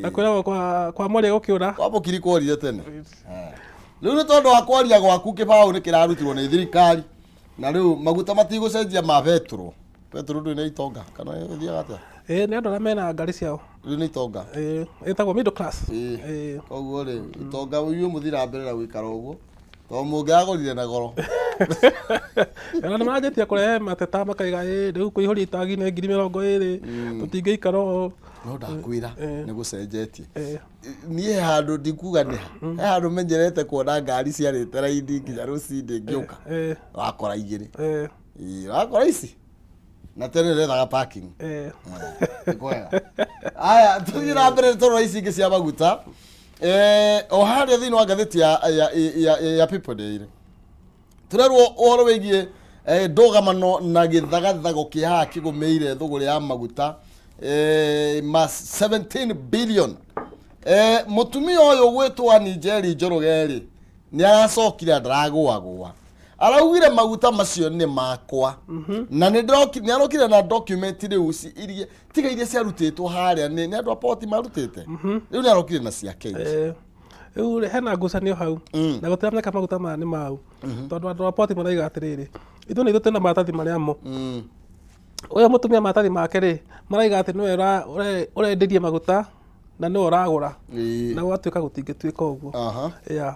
Na kwĩragwo kwa mwaria gũkĩũra. Kwa mũkiri kworire tene. Rĩu nĩ tondũ wa kwaria gwaku, kĩbaũ nĩ kĩrarutirwo nĩ thirikari, na rĩu maguta matigũcenjia ma betũrũ. Betũrũ ndũrĩ na itonga kana ĩthiaga atĩa? Ĩĩ, nĩ andũ arĩa mena ngari ciao. Rĩu nĩ itonga. Ĩĩ, ĩtagwo middle class. Ĩĩ. Koguo rĩ, itonga inyuĩ mũthiĩ na mbere na gũikara ũguo tondũ mũngĩragũrire na goro. Ona nĩ maranjĩtie kũrehe mateta makaiga, ĩ rĩu kũihũria itangi nĩ 20,000, tũtingĩikara ũũ. No ndakwĩra nĩ gũcenjetie. Niĩ he handũ ndikuga nĩ ha, he handũ menyerete kuona ngari ciarĩte raini nginya rũcinĩ ngĩũka, wakora igĩrĩ. Ĩĩ, wakora ici na tene ndethaga parking. Nĩ kwega. Aya, tũthiĩ na mbere tũrora ici ingĩ cia maguta. O harĩa thĩinĩ wa ngathĩti ya People Daily tũrerwo ũhoro wĩgiĩ ndũgamano na gĩthagathago kĩa haha kĩgũmĩire thũgũrĩ ya maguta ma 17 billion. Mũtumia ũyũ gwĩtwo Njeri Njoroge rĩ, nĩ aracokire ndaragũagũa, araugire maguta macio nĩ makwa, na nĩ nĩ arokire na document rĩu iria tiga iria ciarutĩtwo harĩa nĩ andũ a poti marutĩte, rĩu nĩ arokire na ciake ingĩ. Rĩu rĩ, hena ngucanio hau na gũtiramenyeka maguta maya nĩ mau, tondũ andũ a poti maraiga atĩrĩrĩ, ithuĩ nĩ ithuĩ twĩna maratathi marĩa mo. Ũyũ mũtumia maratathi make rĩ, maraiga atĩ nĩwe ũrenderie maguta na nĩwe ũragũra. Na gwatuĩka gũtingĩtuĩka ũguo. Yeah.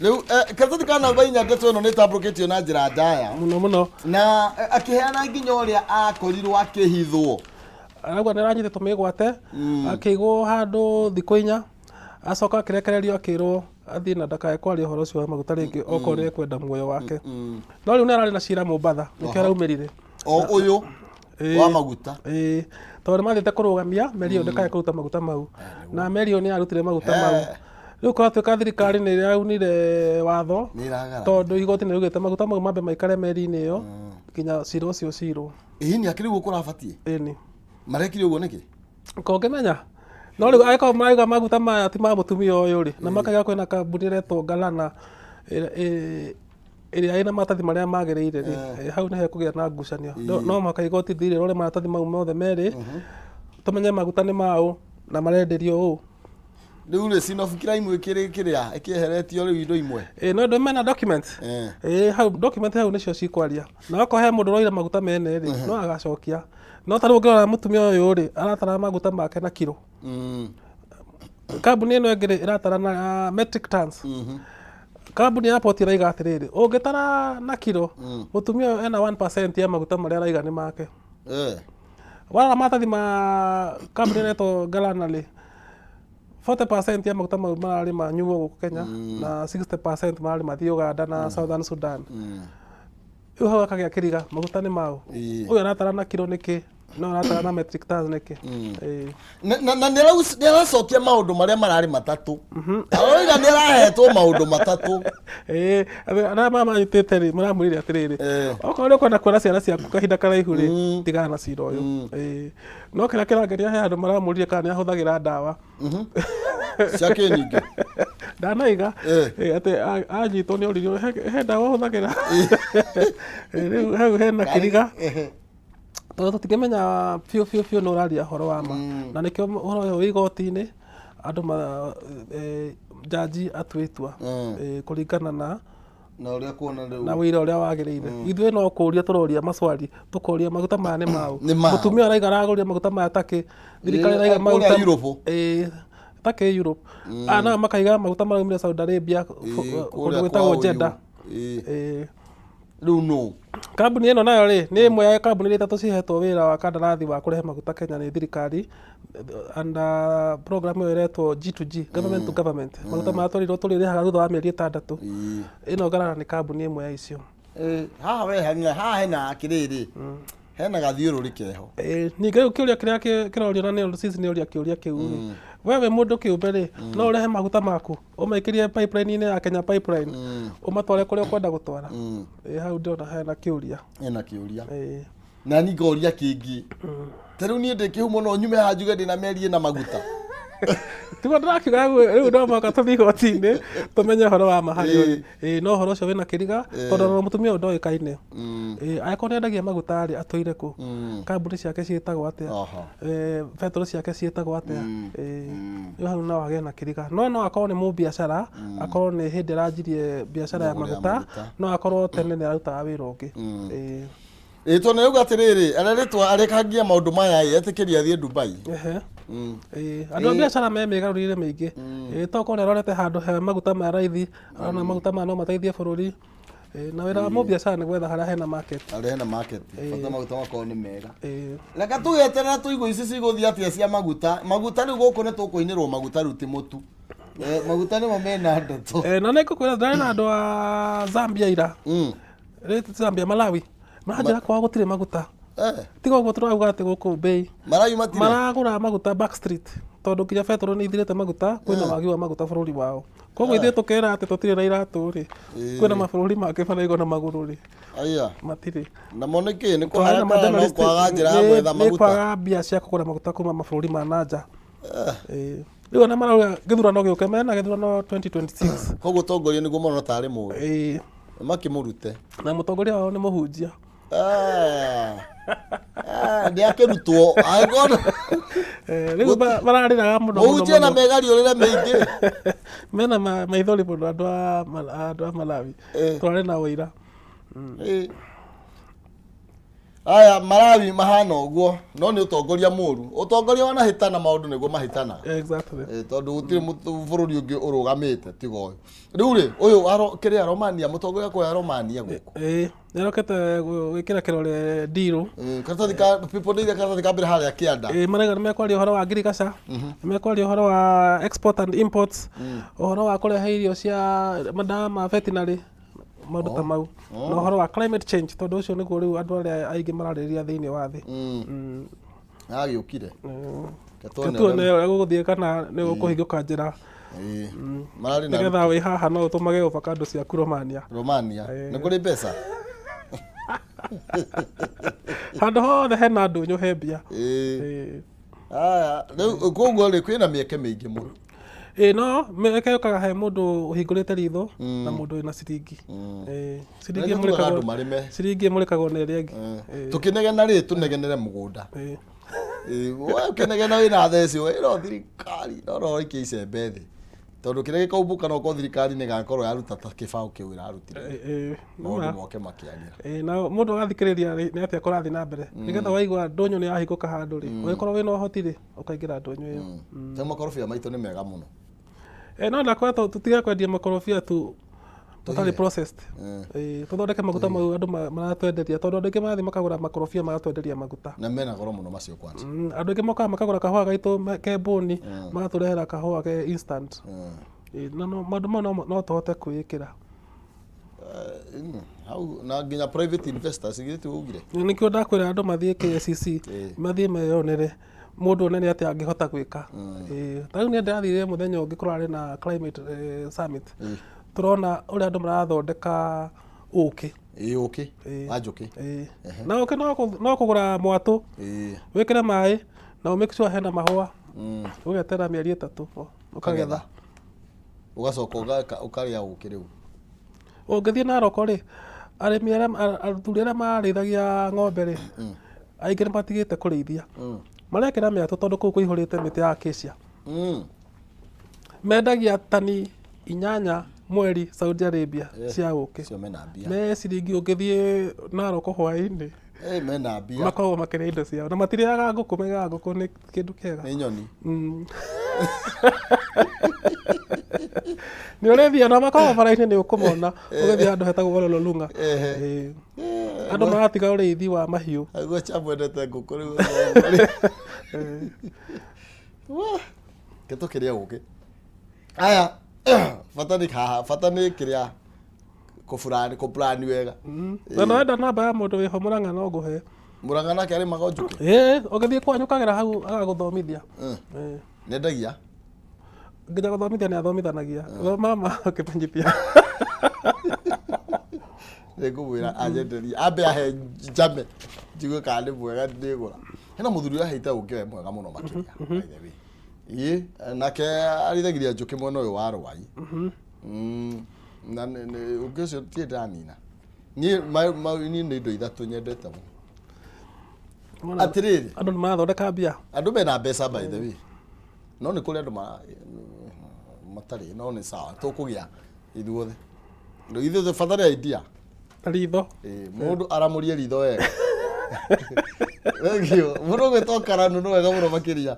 Rĩu karatathi ka namba inya, ndeto ĩno nĩ ĩtambũrũkĩtio na njĩra ndaya mũno mũno. Na akĩheana nginya ũrĩa akorirwo akĩhithwo. Arauga nĩ aranyitĩtwo mĩgwate, akĩigwo handũ thikũ 4, acoka akĩrekererio, akĩrwo athiĩ na ndakae kwaria ũhoro ũcio wa maguta rĩngĩ okorwo nĩ ekwenda muoyo wake. No rĩu nĩ ararĩ na cira Mombatha, nĩkĩo araumĩrire. O ũyũ wa maguta. Ĩĩ, tondũ nĩ mathiĩte kũrũgamia meri ĩyo ndĩkae kũruta maguta mau, na meri ĩyo nĩ yarutire maguta mau. Rĩu kũratuĩka thirikari nĩ ĩraunire watho Nĩ ĩragara. tondũ igoti nĩ rĩugĩte maguta mau mambe maikare meri-inĩ ĩyo nginya cira ũcio ũcirwo. Ĩĩ, nĩ akĩrĩ ũguo kũrabatiĩ. Ĩni. Marekire ũguo nĩkĩ? Kũngĩmenya no rĩu angĩkorwo marauga maguta maya ti ma mũtumia ũyũ rĩ, na makaiga kwĩna kambuni ĩretwo Galana ĩrĩa ĩna maratathi marĩa magĩrĩire rĩ, hau nĩ hekũgĩa na ngucanio. No mũhaka igoti rĩthiĩ rĩrore maratathi mau mothe merĩ, tũmenye maguta nĩ maũ na marenderio ũ. Rĩu rĩ, scene of crime ĩkĩrĩ kĩrĩa ĩkĩeheretio rĩu indo imwe. Ĩĩ, no ndũ mena document. Ĩĩ, hau document hau nĩcio cikwaria, na okorwo he mũndũ ũroire maguta mene rĩ, no agacokia. No ta rĩu ũngĩrora mũtumia ũyũ rĩ, aratara maguta make na kiro. Kambuni ĩno ĩngĩ rĩ, ĩratara na metric tons. Kambuni ya poti ĩraiga atĩrĩrĩ, ũngĩtara na kiro, mũtumia ũyũ ena 1% ya maguta marĩa araiga nĩ make. Warora maratathi ma kambuni ĩretwo Galana rĩ, 40% ya maguta mau mararĩ manyuo gũkũ Kenya na 60% mararĩ mathiĩ Uganda na Southern Sudan. Rĩu hau akagĩa kĩriga, maguta nĩ maũ? Ũyũ aratara na kiro nĩkĩ, no aratara na metric tons nĩkĩ? Ĩĩ. Na nĩ aracokia maũndũ marĩa mararĩ matatũ. Aroiga nĩ arahetwo maũndũ matatũ. Ĩĩ, arĩa mamanyitĩte rĩ, maramwĩrire atĩrĩrĩ, okorwo nĩ ũkwenda kuona ciana ciaku kahinda karaihu rĩ, tigana na cira ũyũ. Ĩĩ. No kĩrĩa kĩrangeria, he handũ maramũririe kana nĩ ahũthagĩra ndawa cia kĩnyingĩ. Ndanaiga atĩ anyitwo nĩ oririo he ndawa ũhũthagĩra. Rĩu hau hena kĩriga tondũ tũtingĩmenya biũ biũ biũ nĩ ũraria ũhoro wa ma, na nĩkĩo ũhoro ũyũ wĩ igoti-inĩ, andũ ma jaji atue itua kũringana na na ũrĩa kuona rĩu na wĩira ũrĩa wagĩrĩire. Ithuĩ no kũria tũroria maswali, tũkoria maguta maya nĩ maũ? Nĩ maũ? Mũtumia araiga aragũrire maguta maya takĩ, thirikari ĩraiga kũrĩa maguta Europe. Ĩĩ, takĩ Europe. Aya nao makaiga maguta maraumire Saudi Arabia, kũndũ kũrĩa gwĩtagwo kwao Jeddah. Ĩĩ. Rĩu nũ? Kambuni ĩno nayo rĩ, nĩ ĩmwe ya kambuni iria ithatũ cihetwo wĩra wa kandarathi wa kũrehe maguta Kenya nĩ thirikari under program ĩyo ĩretwo G2G, government to government. Maguta maya twerirwo tũrĩrĩhaga thutha wa mĩeri 6. Ĩno Galana nĩ kambuni ĩmwe ya icio. Haha we hena, haha hena akĩrĩrĩ, hena gathiũrũrĩ keho. Ningĩ rĩu kĩũria kĩrĩa kĩrorio na nĩ sisi nĩ ũria kĩũria kĩu rĩ, we wĩ mũndũ kĩũmbe rĩ, no ũrehe maguta maku ũmekĩrie pipeline-inĩ ya Kenya Pipeline, ũmatware kũrĩa ũkwenda gũtwara? Hau ndĩrona hena kĩũria. Hena kĩũria. Na ni ngoria kĩngĩ, ta rĩu niĩ ndĩ kĩhumo, no nyume haha njuge ndĩna meri ĩna maguta? Tiguo ndĩrakiuga, rĩu no mũhaka tũthiĩ igoti-inĩ tũmenye ũhoro wa ma harĩa ũrĩ. Ĩĩ, no ũhoro ũcio wĩna kĩriga tondũ ona mũtumia ũyũ ndoĩkaine. Ĩĩ, angĩkorwo nĩ endagia maguta rĩ, atũire kũ? Kambuni ciake ciĩtagwo atĩa? Betũrũ ciake ciĩtagwo atĩa? Ĩĩ, rĩu hau no hagĩe na kĩriga. No no akorwo nĩ mũbiacara, akorwo nĩ hĩndĩ aranjirie biacara ya Thũgũrĩ ya maguta, maguta. no akorwo tene nĩ arutaga wĩra ũngĩ. Ĩĩ. Ĩĩ, tondũ nĩauga atĩrĩrĩ, arĩa rĩtwa arĩkangia maũndũ maya ĩ, etĩkĩrie athiĩ Dubai. Ehe. Ĩĩ, andũ a biacara me mĩgarũrĩre mĩingĩ. Ĩĩ, tokorwo nĩ arorete handũ he maguta ma raithi, arona maguta maya no mateithie bũrũri. Ĩĩ, na wĩra wa mũbiacara nĩ gwetha harĩa hena market. Harĩa hena market, bata maguta makorwo nĩ mega. Ĩĩ. Reke tũgeterera tũigue ici cigũthiĩ atĩa cia maguta. Maguta rĩu gũkũ nĩ tũkũinĩrwo maguta rĩu ti mũtu. Maguta nĩmo mena ndeto. Na nĩ ngũkwĩra ndarĩ na andũ a Zambia ira. Rĩ ti Zambia, Malawi. Maranjĩra kwao gũtirĩ maguta. Tiga ũguo tũrauga atĩ gũkũ bei. Malawi matirĩ? Maragũra maguta back street tondũ nginya betũrũ nĩ ithirĩte maguta, kwĩna wagi wa maguta bũrũri wao. Koguo ithuĩ tũkera atĩ tũtirĩ na iratũ rĩ, kwĩna mabũrũri mangĩ maraigwo na magũrũ rĩ, Aya. matirĩ. Namo nĩ kĩ? Nĩ Twarĩ kwaga na kana no ma-journalist kwaga njĩra ya gwetha nĩ maguta? kwaga mbia cia kũgũra maguta kuma mabũrũri ma na nja. Ĩĩ. Rĩu ona marauga gĩthurano gĩũke, mena gĩthurano 2026. Koguo tongoria nĩguo marona tarĩ mũũru. Ĩĩ. Makĩmũrute. Na mũtongoria wao nĩ mũhunjia. Nĩ akĩrutwo. Angĩkorwo Rĩu mararĩraga mũno mũno mũhunjia na mũno. megariũrĩre mĩingĩ. Mena maithori mũno andũ a Malawi. Twarĩ na ũira. Aya Malawi mahana ũguo, no nĩ ũtongoria mũru. Ũtongoria wanahĩtana maũndũ nĩguo mahĩtana. Exactly. Tondũ gũtirĩ bũrũri ũngĩ ũrũgamĩte tiga ũyũ. Rĩu rĩ, ũyũ kĩrĩa Romania, mũtongoria kũrĩa Romania gũkũ. Ĩĩ, nĩarokĩte gwĩkĩra kĩrore ndirũ. Karatathi ka people nĩ karatathi ka mbere harĩa kĩanda. Ĩĩ, marauga nĩ mekwaria ũhoro wa ngirigaca, nĩ mekwaria ũhoro wa export and imports, ũhoro wa kũrehe irio cia madawa ma veterinary, maũndũ ta mau, na ũhoro wa climate change, tondũ ũcio nĩguo rĩu andũ arĩa aingĩ mararĩrĩria thĩinĩ wa thĩ. Agĩũkire. Ke tuone ũrĩa gũgũthiĩ kana nĩ gũkũhingũka njĩra Mararĩ na nĩgetha wĩ haha no ũtũmage avocado ciaku Romania. Romania. Nĩ kũrĩ mbeca. Handũ hothe hena ndũnyũ he mbia. Ĩĩ. Aya, rĩu koguo rĩ kwĩna mĩeke mĩingĩ mũno. Ĩĩ, no mĩeke yũkaga he mũndũ ũhingũrĩte ritho na mũndũ wĩna ciringi. Ĩĩ, ciringi Reke tugaga ĩmũrĩkagwo, andũ marĩme. ciringi ĩmũrĩkagwo na ĩrĩa ĩngĩ. Ĩĩ. Tũkĩnegena rĩ tũnegenere mũgũnda. Ĩĩ. Ĩĩ, we ũkĩnegena wĩna theci wĩra thirikari no no ikia icembe thĩ. Tondũ kĩrĩa gĩkaumbũka no korwo thirikari nĩ ĩgakorwo yaruta ta kĩbaũ kĩu ĩrarutire. Ĩĩ, Maũndũ nĩma. moke makĩagĩra. Ĩĩ, na mũndũ agathikĩrĩria rĩ, nĩ atĩa kũrathiĩ na mbere, nĩgetha waigua ndũnyũ nĩ yahingũka handũ rĩ, ũngĩkorwo wĩna ũhoti rĩ, ũkaingĩra ndũnyũ ĩyo. Ta makorobia maitũ nĩ mega mũno. Ĩĩ, no ndakwĩra tũtige kwendia makorobia tu tũtarĩ processed. Ĩĩ, tũthondeke maguta mau andũ maratwenderia, tondũ andũ aingĩ marathiĩ makagũra makorobia magatwenderia maguta. Na mena goro mũno macio kwanja. Andũ aingĩ mokaga makagũra kahũa gaitũ ke mbũni, magatũrehera kahũa ke instant. Ĩĩ, na maũndũ mau no tũhote kwĩĩkĩra. Hau na nginya private investors githĩ ti ugire. Nĩkĩo ndakwĩra andũ mathiĩ KICC, mathiĩ meyonere mũndũ one nĩ atĩa angĩhota gwĩka. Ĩĩ, ta rĩu niĩ ndĩrathire mũthenya ũngĩ kũrarĩ na climate summit, tũrona ũrĩa andũ marathondeka ũkĩ. Ĩĩ, ũkĩ wa njũkĩ. Ĩĩ. Na ũkĩ no kũgũra mwatũ, wĩkĩre maĩ na ũ make sure hena mahũa, ũgeterera mĩeri 3 ũkagetha. Ũgacoka ũkarĩa ũkĩ rĩu. Ũngĩthiĩ Narok rĩ, arĩmi arĩa athuri arĩa marĩithagia ng'ombe rĩ, aingĩ nĩ matigĩte kũrĩithia. Marekĩra mĩatũ tondũ kũu kũihũrĩte mĩtĩ ya acacia. Mendagia tani 8 mweri Saudi Arabia cia ũkĩ. Cio mena mbia. Me ciringi ũngĩthiĩ Narok hwaĩ-inĩ, Mena mbia. Makoragwo makĩrĩa indo ciao na matirĩaga ngũkũ, maigaga ngũkũ nĩ kĩndũ kĩega. Nĩ nyoni. Nĩ ũrĩthiĩ na makoragwo bara-inĩ nĩ ũkũmona ũgĩthiĩ handũ hetagwo Olololunga. Ĩĩ. Andũ maratiga ũrĩithi wa mahiũ. Aguo chamwendete ngũkũ rĩu. Ke tũkĩrĩa ũkĩ. Aya, bata nĩ haha, bata nĩ kĩrĩa kũburani, kũplan wega. Na no wenda namba ya mũndũ wĩho Mũrang'a no ngũhe. Mũrang'a nake arĩmaga njũkĩ? Ĩĩ, ũgĩthiĩ kwanyu ũkagera hau agagũthomithia. Ĩĩ. Nĩendagia? Nginya gũthomithia nĩ athomithanagia. Thoma ma ũkĩmenyithia. Nĩngũmwĩra anyenderie, ambe ahe njame njigue kana nĩ mwega ndĩgũra. Hena mũthuri ũraheite ũkĩ we mwega mũno makĩria, by the way. Ĩĩ, nake arĩithagiria njũkĩ mwena ũyũ wa Rwai. Na ũkĩ ũcio tirĩ ndĩranina. Niĩ niĩ nĩ indo ithatũ nyendete mũno. Atĩrĩrĩ. Andũ nĩ marathondeka mbia. Andũ mena mbeca by the way. No nĩ kũrĩ andũ matarĩ, no nĩ sawa, tũkũgĩa ithuothe. Ithuothe bata nĩ idea. Ritho. Ĩĩ, mũndũ aramũrie ritho wega. Thengiũ. Mũndũ ũgwĩtwo Karanu nĩ wega mũno makĩria.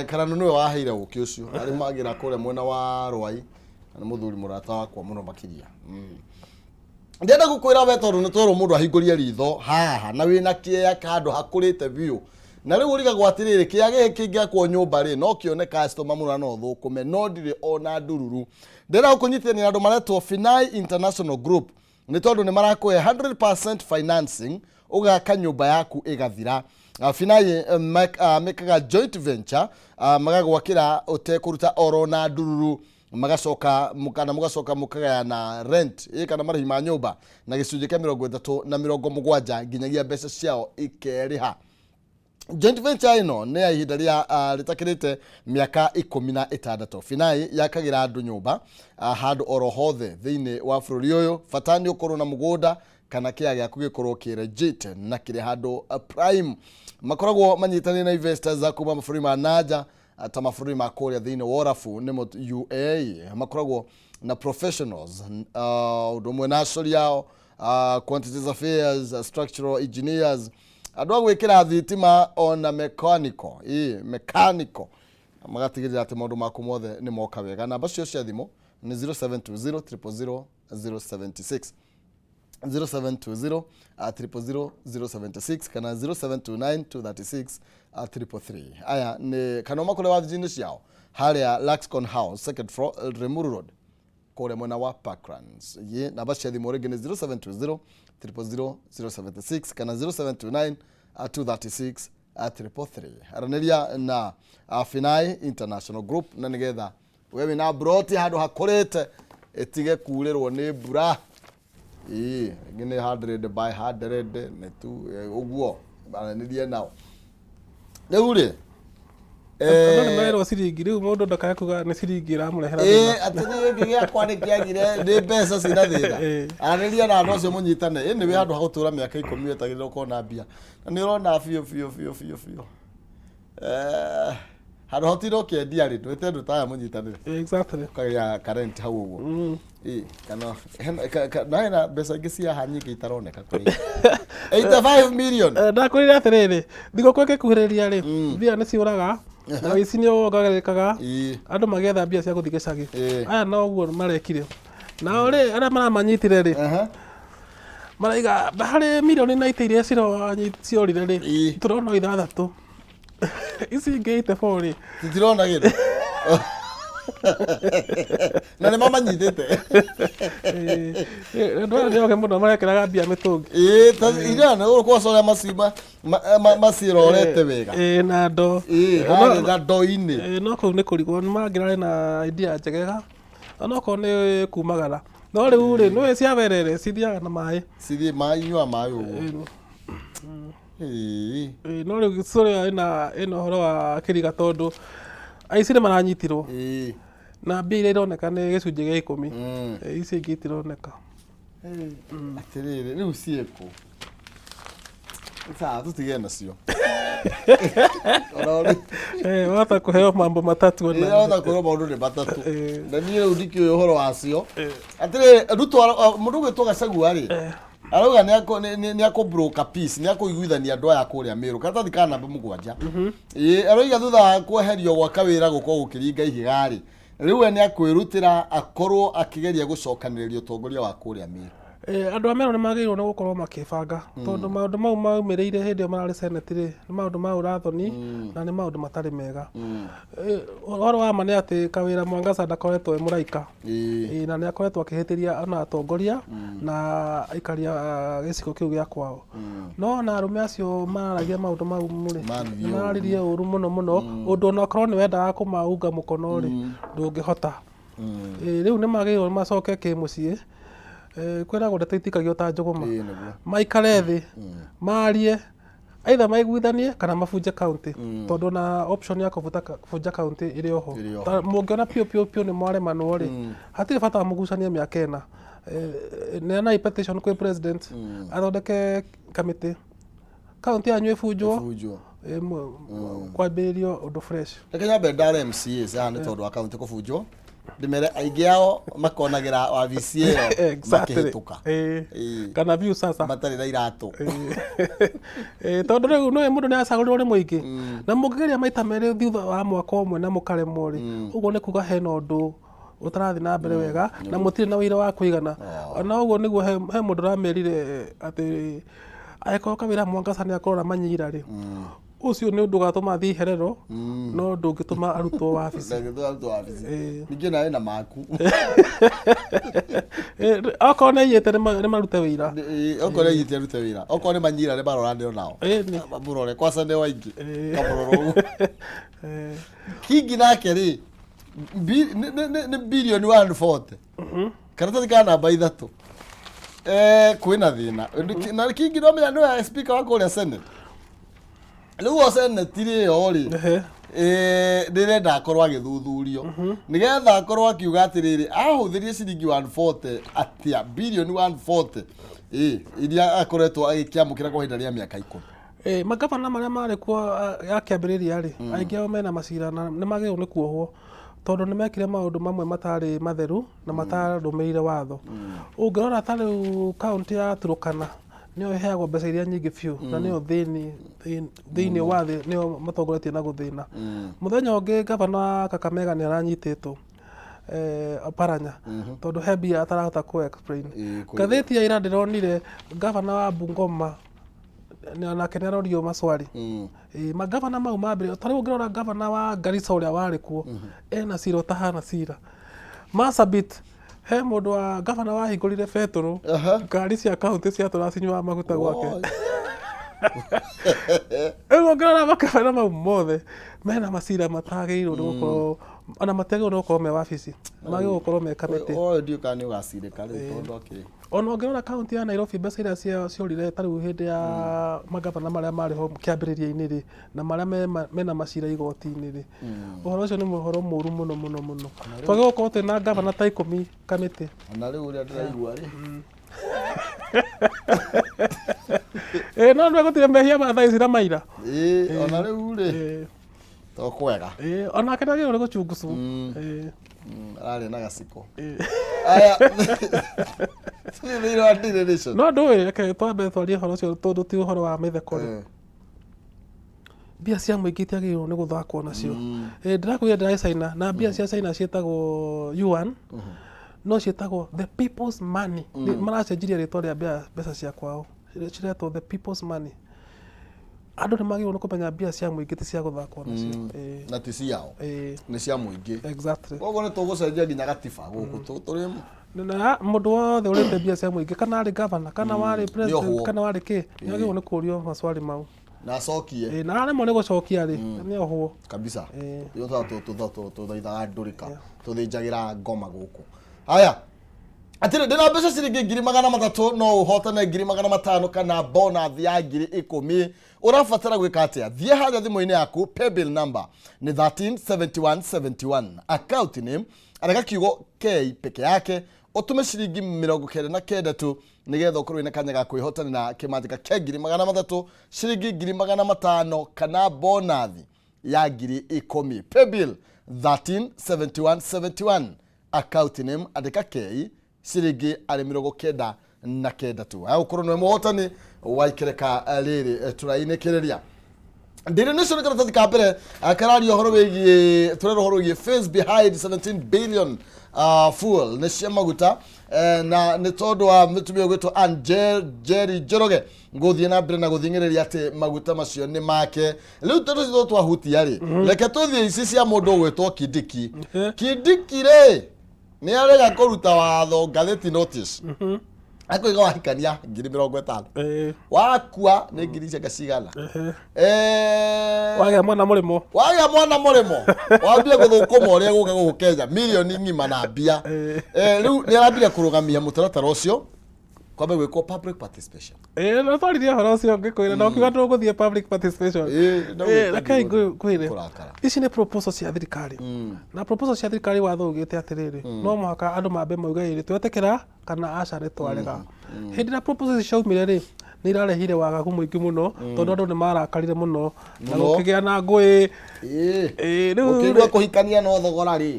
Karanu nĩwe waheire ũkĩ ũcio. Arĩmagĩra kũrĩa mwena wa Rwai. Na nĩ mũthuri mũrata wakwa mũno makĩria. Ndĩrenda gũkwĩra we tondũ nĩ twerwo mũndũ ahingũrie ritho haha na wĩna kĩea handũ hakũrĩte biũ. Na rĩu ũrigagwo atĩrĩrĩ, kĩea gĩkĩ kĩngĩakwo nyũmba rĩ, no kĩone customer mũno na no thũkũme, no ndirĩ ona ndururu. Ndĩrenda gũkũnyitithania na andũ maretwo Finai International Group nĩ tondũ nĩ marakũhe 100% financing ũgaka nyũmba yaku ĩgathira. Finai mekaga joint venture, magagwakĩra ũtekũruta oro na ndururu, magacoka kana mũgacoka mũkagayana rent kana marĩhi ma nyũmba na gĩcunjĩ kĩa 30 na 70 nginyagia mbeca ciao ikerĩha. Joint venture ĩno nĩ ya ihinda rĩa rĩtakĩrĩte mĩaka 16. Finai yakagĩra andũ nyũmba handũ oro hothe thĩinĩ wa bũrũri ũyũ, bata nĩ ũkorwo na mũgũnda kana kĩea gĩaku gĩkorwo kĩ legit na kĩrĩ handũ prime. Makoragwo manyitanĩire na investors a kuma mabũrũri ma nanja ta mabũrũri ma kũrĩa thĩinĩ wa Ũrabu nĩmo UAE. Makoragwo na professionals, ũndũ ũmwe na acori ao. Quantity surveyors, structural engineers, andũ a gwĩkĩra thitima ona mechanical, ĩ mechanical, magatigĩrĩra atĩ maũndũ maku mothe nĩ moka wega. Namba cio cia thimũ nĩ 0720 000 076, 0720 000 076 kana 0729 236 333. Aya nĩ kana ũmakore wabici-inĩ ciao harĩa Laxcon House, second floor, Limuru Road, kũrĩa mwena wa Parklands. Ye namba cia thimũ rĩngĩ nĩ 0720 000 076 kana 0729 236 333. Aranĩria na Finai International Group na nĩgetha we wĩna broti handũ hakũrĩte ĩtige kurĩrwo nĩ mbura. Ĩĩ, ĩngĩ nĩ 100 by 100 nĩ tu ũguo aranĩrie nao rĩu rĩ. Andũ nĩ merwo ciringi rĩu mũndũ ndakae kuga nĩ ciringi ĩramũrehera Ĩĩ, thĩna. Atĩ nĩ gĩkĩ gĩakwa nĩ kĩagire nĩ mbeca cina thĩna. Aranĩria na andũ acio mũnyitane. Ĩ nĩ wĩ handũ ha gũtũra mĩaka 10 wetagĩrĩra ũkona mbia na nĩ ũrona biũ biũ biũ biũ biũ. Handũ hotire ũkĩendia rĩ, ndwĩte andũ ta aya mũnyitanĩre. Ũkagĩa current hau ũguo. Ĩ, kana na hena mbeca ingĩ cia haha nyingĩ itaroneka kũrĩ 85 million. Ndakwĩrire atĩrĩrĩ, thigũkũ ĩgĩkuhĩrĩria rĩ, mbia nĩ ciũraga na ũici nĩ wongererekaga, andũ magĩetha mbia cia gũthiĩ gĩcagi. Aya noguo marekire. Nao rĩ, arĩa maramanyitire rĩ, maraiga harĩ mirioni 90 iria ciorire rĩ, tũrona o ithathatũ, ici ingĩ 84 rĩ, Titirona gĩndũ na nĩ mamanyitĩte. Andũ aya nĩ oge mũno, marekĩraga mbia mĩtũngi. Ĩĩ, ta ira nĩ ũkwaca ũrĩa macirorete wega. Ĩĩ, na ndoo. Ĩĩ, harĩa na ndoo-inĩ. Ĩĩ, no kũu nĩ kũrigwo nĩ mangĩrarĩ na idea njegega onokorwo nĩ kumagara, no rĩu rĩ, nĩũĩ cia werere cithiaga na maĩ. Cithiĩ maĩ, inyuaga maĩ ũguo. Ĩĩ. Ĩĩ, no rĩu story ĩyo ĩna ũhoro wa kĩriga tondũ aici nĩ maranyitirwo na mbia iria ironeka nĩ gĩcunjĩ gĩa 10. Ĩĩ, ici ingĩ itironeka. Atĩrĩrĩ, rĩu ciĩkũ? Sawa, tũtige nacio. Wahota kũheo mambo matatu ona. Wahota kũheo maũndũ nĩ matatũ. Na niĩ rĩu ndikĩũĩ ũhoro wacio. Atĩrĩrĩ, Ruto mũndũ ũgwĩtwo Gachagua rĩ, arauga nĩ akũ broker peace, nĩ akũiguithania andũ aya kũrĩa Meru. Karatathi ka namba 7. Ĩĩ, aroiga thutha wa kweherio gwa kawĩra gũkorwo gũkĩringa ihiga rĩ, rĩu we nĩ akwĩrutĩra akorwo akĩgeria gũcokanĩrĩria ũtongoria wa kũrĩa Meru. Andũ a Meru nĩ magĩrĩirwo nĩ gũkorwo makĩbanga tondũ maũndũ mau maumĩrĩire hĩndĩ ĩyo mararĩ Senate rĩ, nĩ maũndũ ma ũrathoni na nĩ maũndũ matarĩ mega. Ũhoro wa ma nĩ atĩ Kawĩra Mwangaza ndakoretwo e mũraika. Na nĩ akoretwo akĩhĩtĩria ona atongoria na aikari a gĩcigo kĩu gĩa kwao. No ona arũme acio mararagia maũndũ mau rĩ, Maririe nĩ mararirie ũru mũno mũno, ũndũ ona okorwo nĩ wendaga kũmaunga mũkono rĩ, ndũngĩhota. Rĩu nĩ magĩrĩirwo macoke kĩmũciĩ. Kwĩragwo ndeto itikagio ta njũgũma. Ĩĩ, nĩguo. Maikare thĩ, marie, either maiguithanie kana mabunje county, tondũ na option ya kũbunja county ĩrĩ oho. Ĩrĩ oho. Ta mũngĩona piũ piũ piũ nĩ mwaremanwo rĩ, hatirĩ bata wa mũgucanie mĩaka 4. Neanai petition kwĩ president athondeke kamĩtĩ, county yanyu ĩbunjwo. Ĩbunjwo. Kwambĩrĩrio ũndũ fresh. Reke nyambe ndare MCAs haha nĩ tondũ wa kaunti kũbunjwo, ndĩmere aingĩ ao makonagĩra wabici ĩyo makĩhĩtũka. Kana view sasa matarĩ na iratũ. Tondũ rĩu nĩũĩ mũndũ nĩ acagũrirwo nĩ mũingĩ, na mũngĩgeria maita merĩ thutha wa mwaka ũmwe na mũkaremwo rĩ, ũguo nĩ kuga hena ũndũ ũtarathiĩ na mbere wega na mũtirĩ na ũira wa kũigana. Ona ũguo nĩguo he mũndũ ũramerire atĩ angĩkorwo Kawĩra Mwangaza nĩ akũrora Manyira rĩ, ũcio nĩ ũndũ ũgatũma athiĩ iherero, no ndũngĩtũma arutwo wabici. Ndũngĩtũma arutwo wabici. Ningĩ nawe na maku. Okorwo nĩ aiyĩte nĩ marute wĩira. Okorwo nĩ aiyĩte arute wĩra, okorwo nĩ Manyira nĩ marorane onao. Mamũrore kwaca nĩ waingĩ kamũrora ũguo. Kingi nake rĩ, nĩ bilioni 140, karatathi ka namba 3. Kwĩna thĩna na Kingi no menya nĩwe speaker wa kũrĩa Senate. Rĩu o Senate rĩ ĩyo rĩ, ndĩrenda akorwo agĩthuthurio nĩgetha akorwo akiuga atĩrĩrĩ, ahũthĩrie ciringi 140 atĩa, bilioni 140 iria akoretwo agĩkĩamũkĩra kwa ihinda rĩa mĩaka 10. Magavana marĩa marĩ kuo ya kĩambĩrĩria rĩ, aingĩ ao mena macira na nĩ magĩrĩirwo nĩ kuohwo. Tondũ nĩ mekire maũndũ mamwe matarĩ matheru na matarũmĩrĩire watho. Ũngĩrora ta rĩu kaũntĩ ya Turkana nĩyo ĩheagwo mbeca iria nyingĩ biũ na nĩyo thĩni thĩinĩ wa thĩ nĩyo matongoretie na gũthĩna. Mũthenya ũngĩ gavana wa Kakamega nĩ aranyitĩtwo Oparanya tondũ he mbia atarahota kũ explain. Ngathĩti ya ira ndĩronire gavana wa Bungoma nake nĩ arorio maswali. Ĩĩ, magavana mau mambĩrĩria ta rĩu ũngĩrora gavana wa Garissa ũrĩa warĩ kuo ena cira ũtahana cira. Marsabit he mũndũ wa gavana wahingũrire betũrũ ngari cia kaũntĩ ciatũra cinyuaga maguta gwake. Rĩu ũngĩrora magavana mau mothe mena macira matagĩrĩirwo nĩ gũkorwo ona matiagĩrĩirwo nĩ gũkorwo me wabici magĩrĩirwo gũkorwo me kamĩtĩ. Ũyũ ndiũĩ kana nĩ ũgacirĩka rĩu tondũ akĩrĩ Ona ũngĩrora kaunti ya Nairobi mbeca iria ciorire ta rĩu hĩndĩ ya magavana marĩa marĩ ho kĩambĩrĩria-inĩ rĩ, na marĩa mena macira igoti-inĩ rĩ, ũhoro ũcio nĩ ũhoro mũru mũno mũno mũno. Twagĩrĩirwo gũkorwo twĩna ngavana ta ikũmi kamĩtĩ. Ona rĩu ũrĩa ndĩraigua rĩ. Ĩĩ no nĩwe gũtirĩ mehia ma thaa ici na maira. Ĩĩ ona rĩu rĩ. To kwega. Ĩĩ onake nĩagĩrĩirwo nĩ gũchungucwo. Ĩĩ. Ararĩa na gaciko. Aya. Thiĩ thĩinĩ wa Daily Nation. No ndũĩ reke twambe twarie ũhoro ũcio tondũ ti ũhoro wa mĩtheko rĩ. Mbia cia mũingĩ itiagĩrĩirwo nĩ gũthakwo nacio. Ndĩrakwĩrire ndĩrarĩ China na mbia cia China ciĩtagwo yuan no ciĩtagwo the people's money. Maracenjirie rĩtwa rĩa mbeca cia kwao. Ciretwo the people's money. Andũ nĩ magĩrĩirwo nĩ kũmenya mbia cia mũingĩ ti cia gũthakwo nacio. Na ti ciao. Nĩ cia mũingĩ. Exactly. Koguo nĩ tũgũcenjia nginya gatiba gũkũ tũrĩ Na mũndũ wothe ũrĩte mbia cia mũingĩ kana arĩ governor kana warĩ president Nĩohwo. kana warĩ kĩ nĩ agĩrĩirwo nĩ kũrio maswali mau. Na acokie. Na aremwo nĩ gũcokia rĩ nĩ ohwo. Kabisa. Yo tũthaithaga ndũrĩka tũthĩnjagĩra ngoma gũkũ. Haya. Atĩrĩ ndĩna mbeca ciringi 300,000 no ũhotane 500,000 kana bonus ya 10,000. Ũrabatara gwĩka atĩa? Thiĩ harĩa thimũ-inĩ yaku, paybill number nĩ 137171, account name andĩka kiugo K peke yake, ũtũme ciringi 99 tu nĩgetha ũkorwo wĩna kanya ga kwĩhotanĩra kĩmanjĩka kĩa 300,000, ciringi 500,000 kana bonus ya 10,000. Paybill 137171, account name andĩka K ciringi arĩ 99 tu. Agũkorwo nĩwe mũhotani wa ikereka rĩrĩ tũrainĩkĩrĩria. Daily Nation karatathi ka mbere kararia ũhoro wĩgiĩ tũrera ũhoro wĩgiĩ face behind 17 billion fuel nĩ cia maguta na nĩ tondũ wa mũtumia ũgwĩtwo Ann Jerry Njoroge gũthiĩ na mbere na gũthing'ĩrĩria atĩ maguta macio nĩ make. Rĩu tondũ ũcio twahutia rĩ, reke tũthiĩ ici cia mũndũ ũgwĩtwo Kindiki. Kindiki rĩ nĩ arega kũruta watho ngathĩti notice akoiga wahikania 50,000 wakua nĩ ngiri ciake cigana. Wagĩa mwana mũrĩmo. Wagĩa mwana mũrĩmo wambie gũthũkũma ũrĩa gũka gũkũ Kenya mirioni ng'ima na mbia. Rĩu nĩ arambire kũrũgamia mũtaratara ũcio kwambe gwĩkwo public participation. Na twaririe ũhoro ũcio ngĩkwĩra na ũkiuga ndũgũthiĩ public participation. No gwĩka Reke ngwĩre kũrakara. Ici nĩ proposal cia thirikari na proposal cia thirikari watho ugĩte atĩrĩrĩ no mũhaka andũ mambe mauge ĩrĩ twetĩkĩra kana aca nĩ twarega. Hĩndĩ ĩrĩa proposal ici ciaumire rĩ nĩ irarehire wagagu mũingĩ mũno tondũ andũ nĩ marakarire mũno na Mũno. gũkĩgĩa na ngũĩ. Rĩu Ũkĩigua kũhikania no thogora rĩ.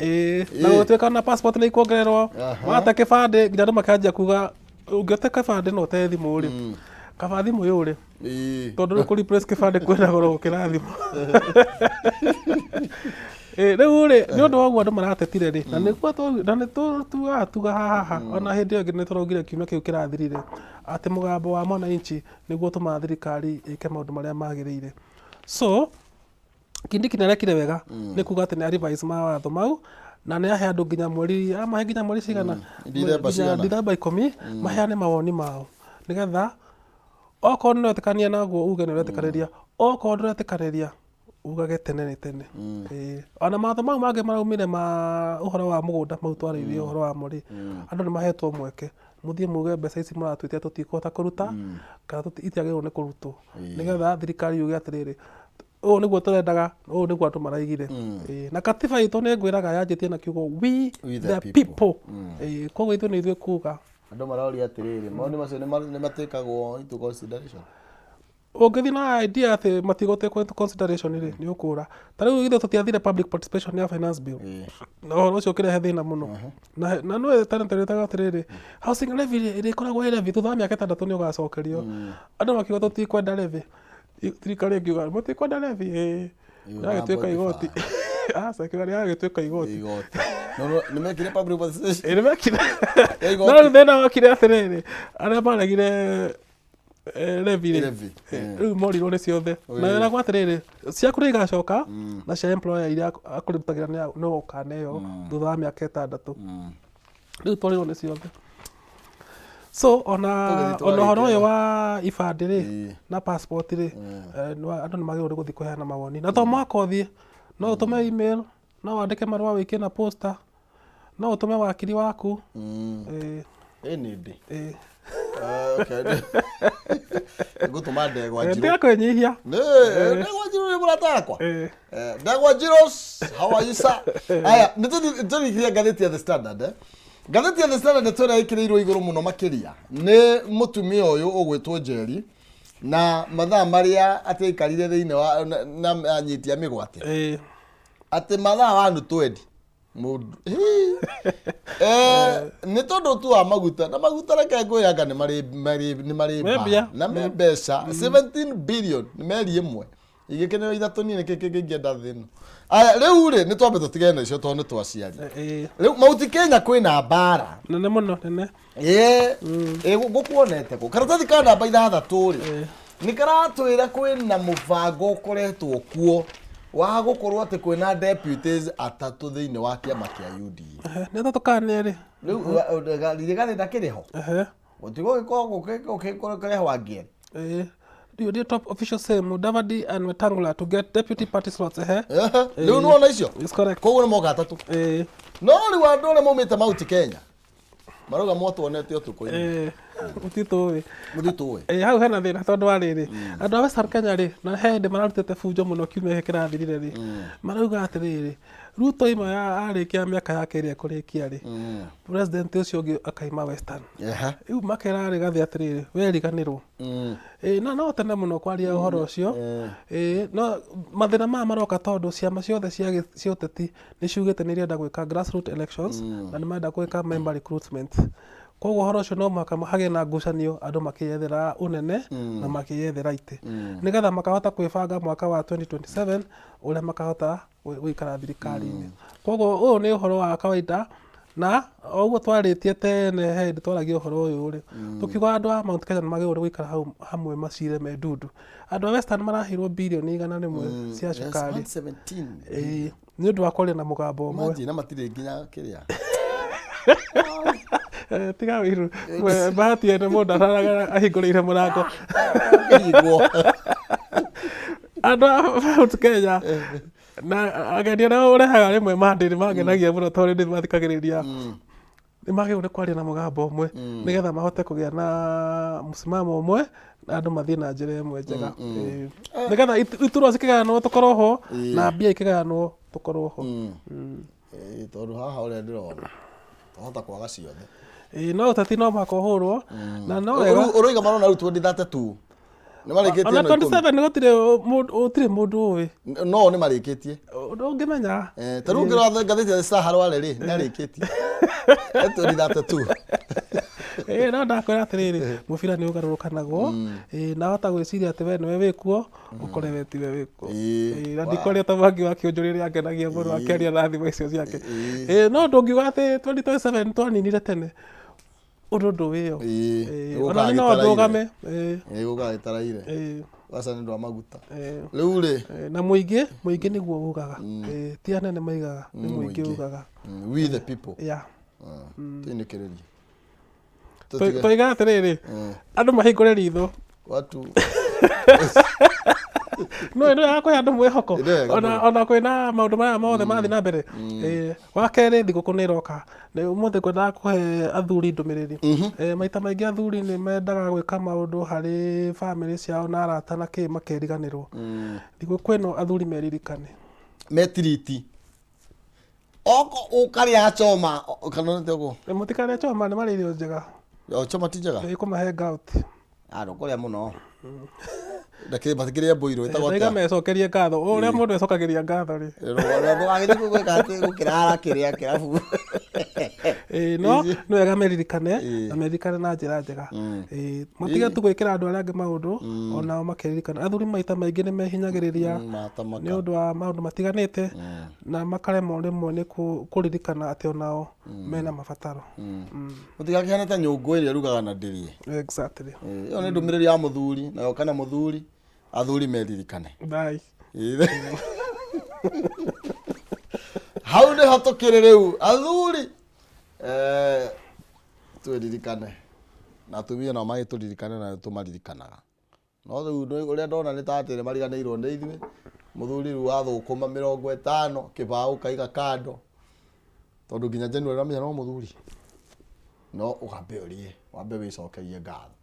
Na gũtuĩka na passport nĩ ikuongererwo wate kĩbandĩ nginya andũ makĩanjia kuga ũngĩte kĩbandĩ no ũte thimũ rĩ kaba thimũ yũrĩ tondũ rĩu kũ replace kĩbandĩ kwĩna goro gũkĩra thimũ. Rĩu rĩ nĩ ũndũ wa ũguo andũ maratetire rĩ na nĩguo na nĩ tugaga tuga haha ona hĩndĩ ĩyo ĩngĩ nĩ tũraugire kiumia kĩu kĩrathirire atĩ mũgambo wa mwananchi nĩguo ũtũmaga thirikari ĩke maũndũ marĩa magĩrĩire. So Kindiki nĩ arekire wega nĩ kuga atĩ nĩ revise mawatho mau na nĩ ahe andũ nginya mweri amahe nginya mweri cigana Dithemba nginya cigana? Dithemba 10 maheane mawoni mao nĩgetha okorwo nĩ ũretĩkania naguo uge nĩ ũretĩkanĩria okorwo ndũretĩkanĩria ugage tene nĩ tene. Ĩĩ. Ona mawatho mau mangĩ maraumire ma ũhoro wa mũgũnda mau twarĩirie ũhoro wamo rĩ andũ nĩ mahetwo mweke mũthiĩ muge mbeca ici mũratwĩtia tũtikũhota kũruta kana itiagĩrĩirwo nĩ kũrutwo nĩgetha thirikari yuge atĩrĩrĩ ũũ nĩguo tũrendaga ũũ nĩguo andũ maraigire. Ĩĩ. Na katiba itũ nĩ ngwĩraga yanjĩtie na kiugo we We the the people. people. Ĩĩ, koguo ithuĩ nĩ ithuĩ kuga. Andũ maroria atĩrĩrĩ, mawoni macio nĩ matuĩkagwo into consideration? Ũngĩthiĩ na idea atĩ matigũtekwo into consideration rĩ, nĩ ũkũra. Ta rĩu ithuĩ tũtiathire public participation ya finance bill, na ũhoro ũcio ũkĩrehe thĩna mũno. Na nĩwe tene twerĩtaga atĩrĩrĩ, housing levy rĩ, ĩrĩkoragwo ĩ levy, thutha wa mĩaka 6 nĩ ũgacokerio. Andũ makiuga tũtikwenda levy. Thirikari ĩkiuga mũtikwenda levy, ĩĩ. Yagĩtuĩka igoti. Aca, ĩkiuga nĩyagĩtuĩka igoti. Igoti. No, nĩ mekire public participation. Ĩ, nĩmekire. Ya igoti. No rĩu thĩna wokire atĩrĩrĩ, arĩa maregire levy rĩ, Levy, rĩu morirwo nĩ ciothe. Na weragwo atĩrĩrĩ, ciaku nĩ igacoka na cia employer iria akũrutagĩra nĩ ũkaneo thutha wa mĩaka 6. Rĩu twarirwo nĩ ciothe. So ona Tũgĩthiĩ ona ũhoro ũyũ twarĩkia. wa ibandĩ rĩ na passport rĩ, andũ nĩ magĩrĩirwo nĩ gũthiĩ kũheana mawoni. Na to mũhaka ũthiĩ, no ũtũme email, no wandĩke marũa wĩikie na posta, no ũtũme wakiri waku. Ĩ nĩ ndĩ. Ĩĩ. Okay. Ngũtũma ndegwa njirũ. Tiga kwĩnyihia. Nĩ, ndegwa njirũ nĩ mũrata wakwa. Ndegwa njirũ, how are you sir? Aya, nĩ tũthiĩ ngathĩti ya The Standard. Ngathĩti ya The Standard ndeto ĩrĩa ĩkĩrĩirwo igũrũ mũno makĩria nĩ mũtumia ũyũ ũgwĩtwo Njeri na mathaa marĩa atĩ aikarire thĩinĩ wa na anyiti a mĩgwate. Atĩ mathaa wa nutwendi. Mũndũ. Hii. Nĩ tondũ tu wa maguta na maguta reke ngwĩre anga nĩ marĩ marĩ nĩ marĩ Me mbaa mbia. na me mbeca 17 billion nĩ meri ĩmwe igĩkenero ithatũ niĩ nĩkĩ kĩngĩ ingĩenda thĩ ĩno. Aya, rĩu rĩ nĩ twambe tũtigane na icio tondũ nĩ twaciari. Rĩu Mount Kenya kwĩna mbara. Nene mũno, nene. Ĩĩ, ĩ ngũkuonete kũ? Karatathi ka namba 6 rĩ, nĩ karatwĩra kwĩna mũbango ũkoretwo kuo wa gũkorwo atĩ kwĩna deputies atatũ thĩinĩ wa kĩama kĩa UDA. Nĩ atatũ kana nĩ erĩ? Rĩu Rigathĩ ndakĩrĩ ho. Gũtigũgĩkorwo gũkĩrehwo angĩ erĩ. Ndio top official say Mudavadi and Wetangula to get deputy party slots. Rĩu nĩwona icio? It's correct. Koguo nĩ moka atatũ. No rĩu andũ arĩa maumĩte Mount Kenya marauga mwatuonete ũtukũ-inĩ. Mũtitũĩ. Mũtitũĩ. Hau hena thĩna tondũ wa rĩrĩ, andũ a Western Kenya rĩ, na he hĩndĩ mararutĩte bunjo mũno kiumia gĩkĩ kĩrathirire rĩ, marauga atĩrĩrĩ, Ruto ima arĩkia mĩaka yake ĩrĩa ekũrĩkia rĩ, president ũcio ũngĩ akaima Western. Rĩu makera Rigathĩ atĩrĩrĩ, we riganĩrwo. Na no tene mũno kwaria ũhoro ũcio. No mathĩna maya maroka tondũ ciama ciothe cia ũteti nĩ ciugĩte nĩ irenda gwĩka grassroots elections na nĩ marenda gwĩka member recruitment. Koguo ũhoro ũcio no mũhaka hagĩe na ngucanio andũ makĩyethera ũnene na makĩyethera itĩ. Nĩgetha makahota kwĩbanga mwaka wa 2027 ũrĩa makahota gũikara thirikari-inĩ. Koguo ũyũ nĩ ũhoro wa kawaida na o ũguo twarĩtie tene he hĩndĩ twaragia ũhoro ũyũ rĩ, tũkiuga andũ a Mount Kenya nĩ magĩrĩirwo nĩ gũikara hau hamwe macire me ndundu. Andũ a Western maraheirwo birioni 100 cia cukari. 117. Ĩĩ, nĩ ũndũ wa kwaria na mũgambo ũmwe. Imagine, na matirĩ nginya kĩrĩa. Tiga wĩiru. Bahati ene mũndũ araraga ahingũrĩire mũrango. Kĩhingwo. Andũ a Mount Kenya na ageni arĩa ũrehaga rĩmwe mandĩ nĩ mangenagia mũno tondũ nĩ mathikagĩrĩria. Nĩ magĩrĩirwo nĩ kwaria na mũgambo ũmwe nĩgetha mahote kũgĩa na mũsimamo ũmwe na andũ mathiĩ na njĩra ĩmwe njega. Nĩgetha iturwa cikĩgayanwo tũkorwo ho na mbia ikĩgayanwo tũkorwo ho. Tondũ haha ũrĩa ndĩrona twahota kwaga ciothe. Ĩĩ, no ũteti no mũhaka ũhũrwo na no wega. Ũroiga marona rĩu 2032 nĩ marĩkĩtie Ona ĩno 10. 27 gũtirĩ mũndũ gũtirĩ mũndũ ũĩ. No nĩ marĩkĩtie. Ndũngĩmenya. Ta rĩu ũngĩrora ngathĩti ya The Star Rware rĩ, nĩ arĩkĩtie. 2032. Ĩĩ, no ndakwĩra atĩrĩrĩ, mũbira nĩ ũgarũrũkanagwo. Ĩĩ, na wahota gwĩciria atĩ we nĩwe wĩkuo, ũkore we tiwe wĩkuo. Ĩĩ, na ndikwaria ta Mwangi wa Kĩũnjũ rĩrĩa angenagia mũno akĩaria na thimũ icio ciake. Ĩĩ, no ndũngiuga atĩ 2027 twaninire tene. Ũndũ ndũwĩyo. Ĩĩ, Ĩĩ, ona niĩ no ndũgame. Ĩĩ. Ĩĩ, gũkaga gĩtaraire. Ĩĩ. Aca nĩ ũndũ wa maguta. Ĩĩ. Rĩu rĩ. Ĩĩ, na mũingĩ, mũingĩ nĩguo ugaga. Ĩĩ, ti anene maigaga, nĩ mũingĩ ugaga. We the people. Yeah. Tũinũkĩrĩrie. Tũiga atĩrĩrĩ, andũ mahingũre ritho. Watu. No ĩno ya kũhe andũ mwĩhoko. Ĩno wega Ona mũno. ona kwĩna maũndũ maya mothe marathiĩ na mbere. Ĩĩ, wa kerĩ thigũkũ nĩ ĩroka. Nĩ ũmũthĩ ngwendaga kũhe athuri ndũmĩrĩri. Maita maingĩ athuri nĩ mendaga gwĩka maũndũ harĩ bamĩrĩ ciao na arata na kĩ makeriganĩrwo. Thigũkũ ĩno athuri meririkane. Metiriti. Oko ũkarĩa choma kana nĩ ũguo? Mũtikarĩe choma, nĩ marĩ irio njega. O choma ti njega? Ĩkũmahe gout. Ah, ndũkũrĩa mũno. Ndakĩ matikĩrĩa mbũirũ ĩtagwo Ndaiga atĩa? mecokerie ngatho ũrĩa mũndũ ecokagĩria ngatho rĩ. Agĩthiĩ gwĩka atĩ gũkĩrara kĩrĩa kĩrabu. Ĩĩ, no nĩ wega meririkane Ĩĩ. na meririkane na njĩra njega. Ĩĩ, matige tu gwĩkĩra andũ arĩa angĩ maũndũ onao makeririkana. Athuri maita maingĩ nĩ mehinyagĩrĩria Matamaka. nĩ ũndũ wa maũndũ matiganĩte na makaremwo rĩmwe nĩ kũririkana atĩ onao mena mabataro. Mũtigakĩhane ta nyũngũ ĩrĩa ĩrugaga na ndĩrĩe. Exactly. Ĩĩ, ĩyo nĩ ndũmĩrĩri ya mũthuri nayo kana mũthuri athuri meririkane. Bye. Ĩĩ. Hau nĩho tũkĩrĩ rĩu athuri eh, twĩririkane na atumia nao magĩtũririkane na tũmaririkanaga no rĩu ũrĩa ndona nĩ ta atĩ nĩ mariganĩirwo nĩ ithuĩ. Mũthuri rĩu athũkũma 50 kĩbaũ kaiga kando tondũ nginya January ũramenya no mũthuri no ũkambe ũrie wambe wĩcokerie ngatho.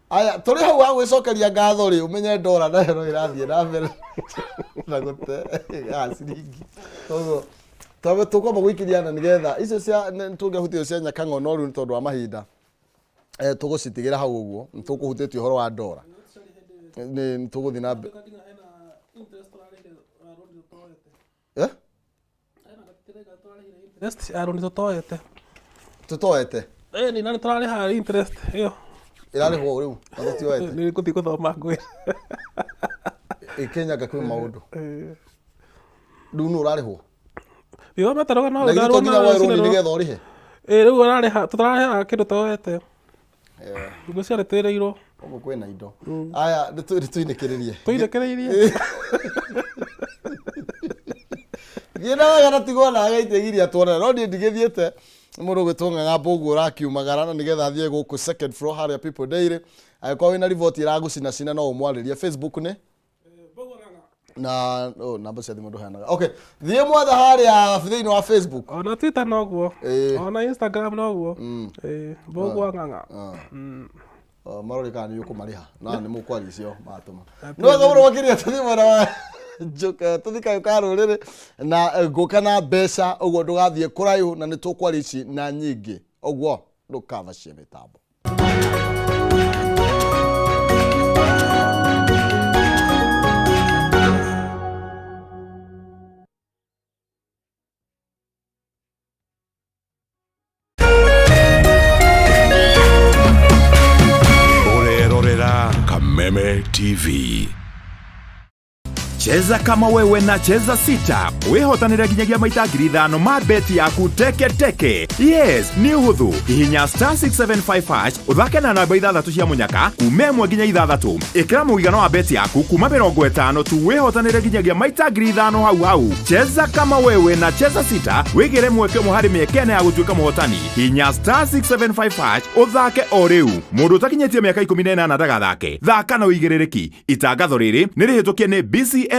Aya tũrĩ hau wa gwĩcokeria ngatho rĩ, ũmenye ndora nayo no ĩrathiĩ na mbere na gũte ya ciringi. Koguo twambe tũkwamba gũikĩria na nĩgetha icio cia tũngĩahutia cia Nyakang'o no rĩu nĩ tondũ wa mahinda tũgũcitigĩra hau ũguo nĩ tũkũhutĩtie ũhoro wa ndora nĩ tũgũthiĩ na mbere. Eh? Interest ya rũni tũtoete. Tũtoete? Ĩĩ nĩ na nĩ tũrarĩha interest ĩyo. Ĩrarĩhwo rĩu na tũtioete? Nĩ ngũthiĩ gũthoma ngwĩre. Ĩ Kenya kwĩ maũndũ. Ĩĩ. Rĩu nũ ũrarĩhwo? Thithomete rũgano Na githĩ to nginya woe rũni nĩgetha ũrĩhe? Ĩĩ rĩu ũrarĩha tũtararĩha kĩndũ toete. Ngwĩciria nĩ twĩrĩirwo. Ũguo kwĩna indo. Aya nĩ tũinĩkĩrĩrie. Tũinĩkĩrĩirie. Thiĩ na wega na tigwo na agaitegiria tuonane no niĩ ndigĩthiĩte mũndũ ũgwĩtwo Ng'ang'a Mbũguo ũrakiumagara na nĩgetha athiĩ gũkũ second floor harĩa People Daily. Angĩkorwo wĩna riboti ĩragũcinacina no ũmwarĩrie. Facebook nĩ na oh, namba cia thimũ ndũheanaga. Okay, thiĩ mwethe harĩa thĩinĩ wa Facebook. Ona Twitter noguo. Ĩĩ. Ona Instagram noguo. Ĩĩ, Mbũguo Ng'ang'a. Oh, marore kana nĩ ũkũmarĩha na nĩ mũkwaria icio matũma. Nĩ wega mũno makĩria tũthiĩ mwena wa Njoka, tũthiĩ kayũ ka rũrĩrĩ na ngũka na mbeca ũguo ndũgathiĩ kũraihu na nĩ tũkwaria ici na nyingĩ ũguo ndũkavacie mĩtambo. Ũrerorera Kameme TV. Cheza kama wewe na Cheza Sita wihotanire nginyagia maita 5,000 ma beti yaku teke teke. Yes, nĩ ũhũthũ. Hihinya star 675 hash ũthake na namba 6 cia mũnyaka kuma 1 nginya 6. Ĩkĩra mũigana wa beti yaku kuma 50 tu wĩhotanĩre nginyagia maita 5,000 hau hau. Cheza kama wewe na Cheza Sita wĩgĩre mweke ũmwe harĩ mĩeke ĩna ya gũtuĩka mũhotani. Hihinya star 675 hash ũthake o rĩu. Mũndũ ũtakinyĩtie mĩaka 18 ndagathake. Thaka na ũigĩrĩrĩki. Itangatho rĩrĩ nĩ rĩhĩtũkie nĩ BCLB.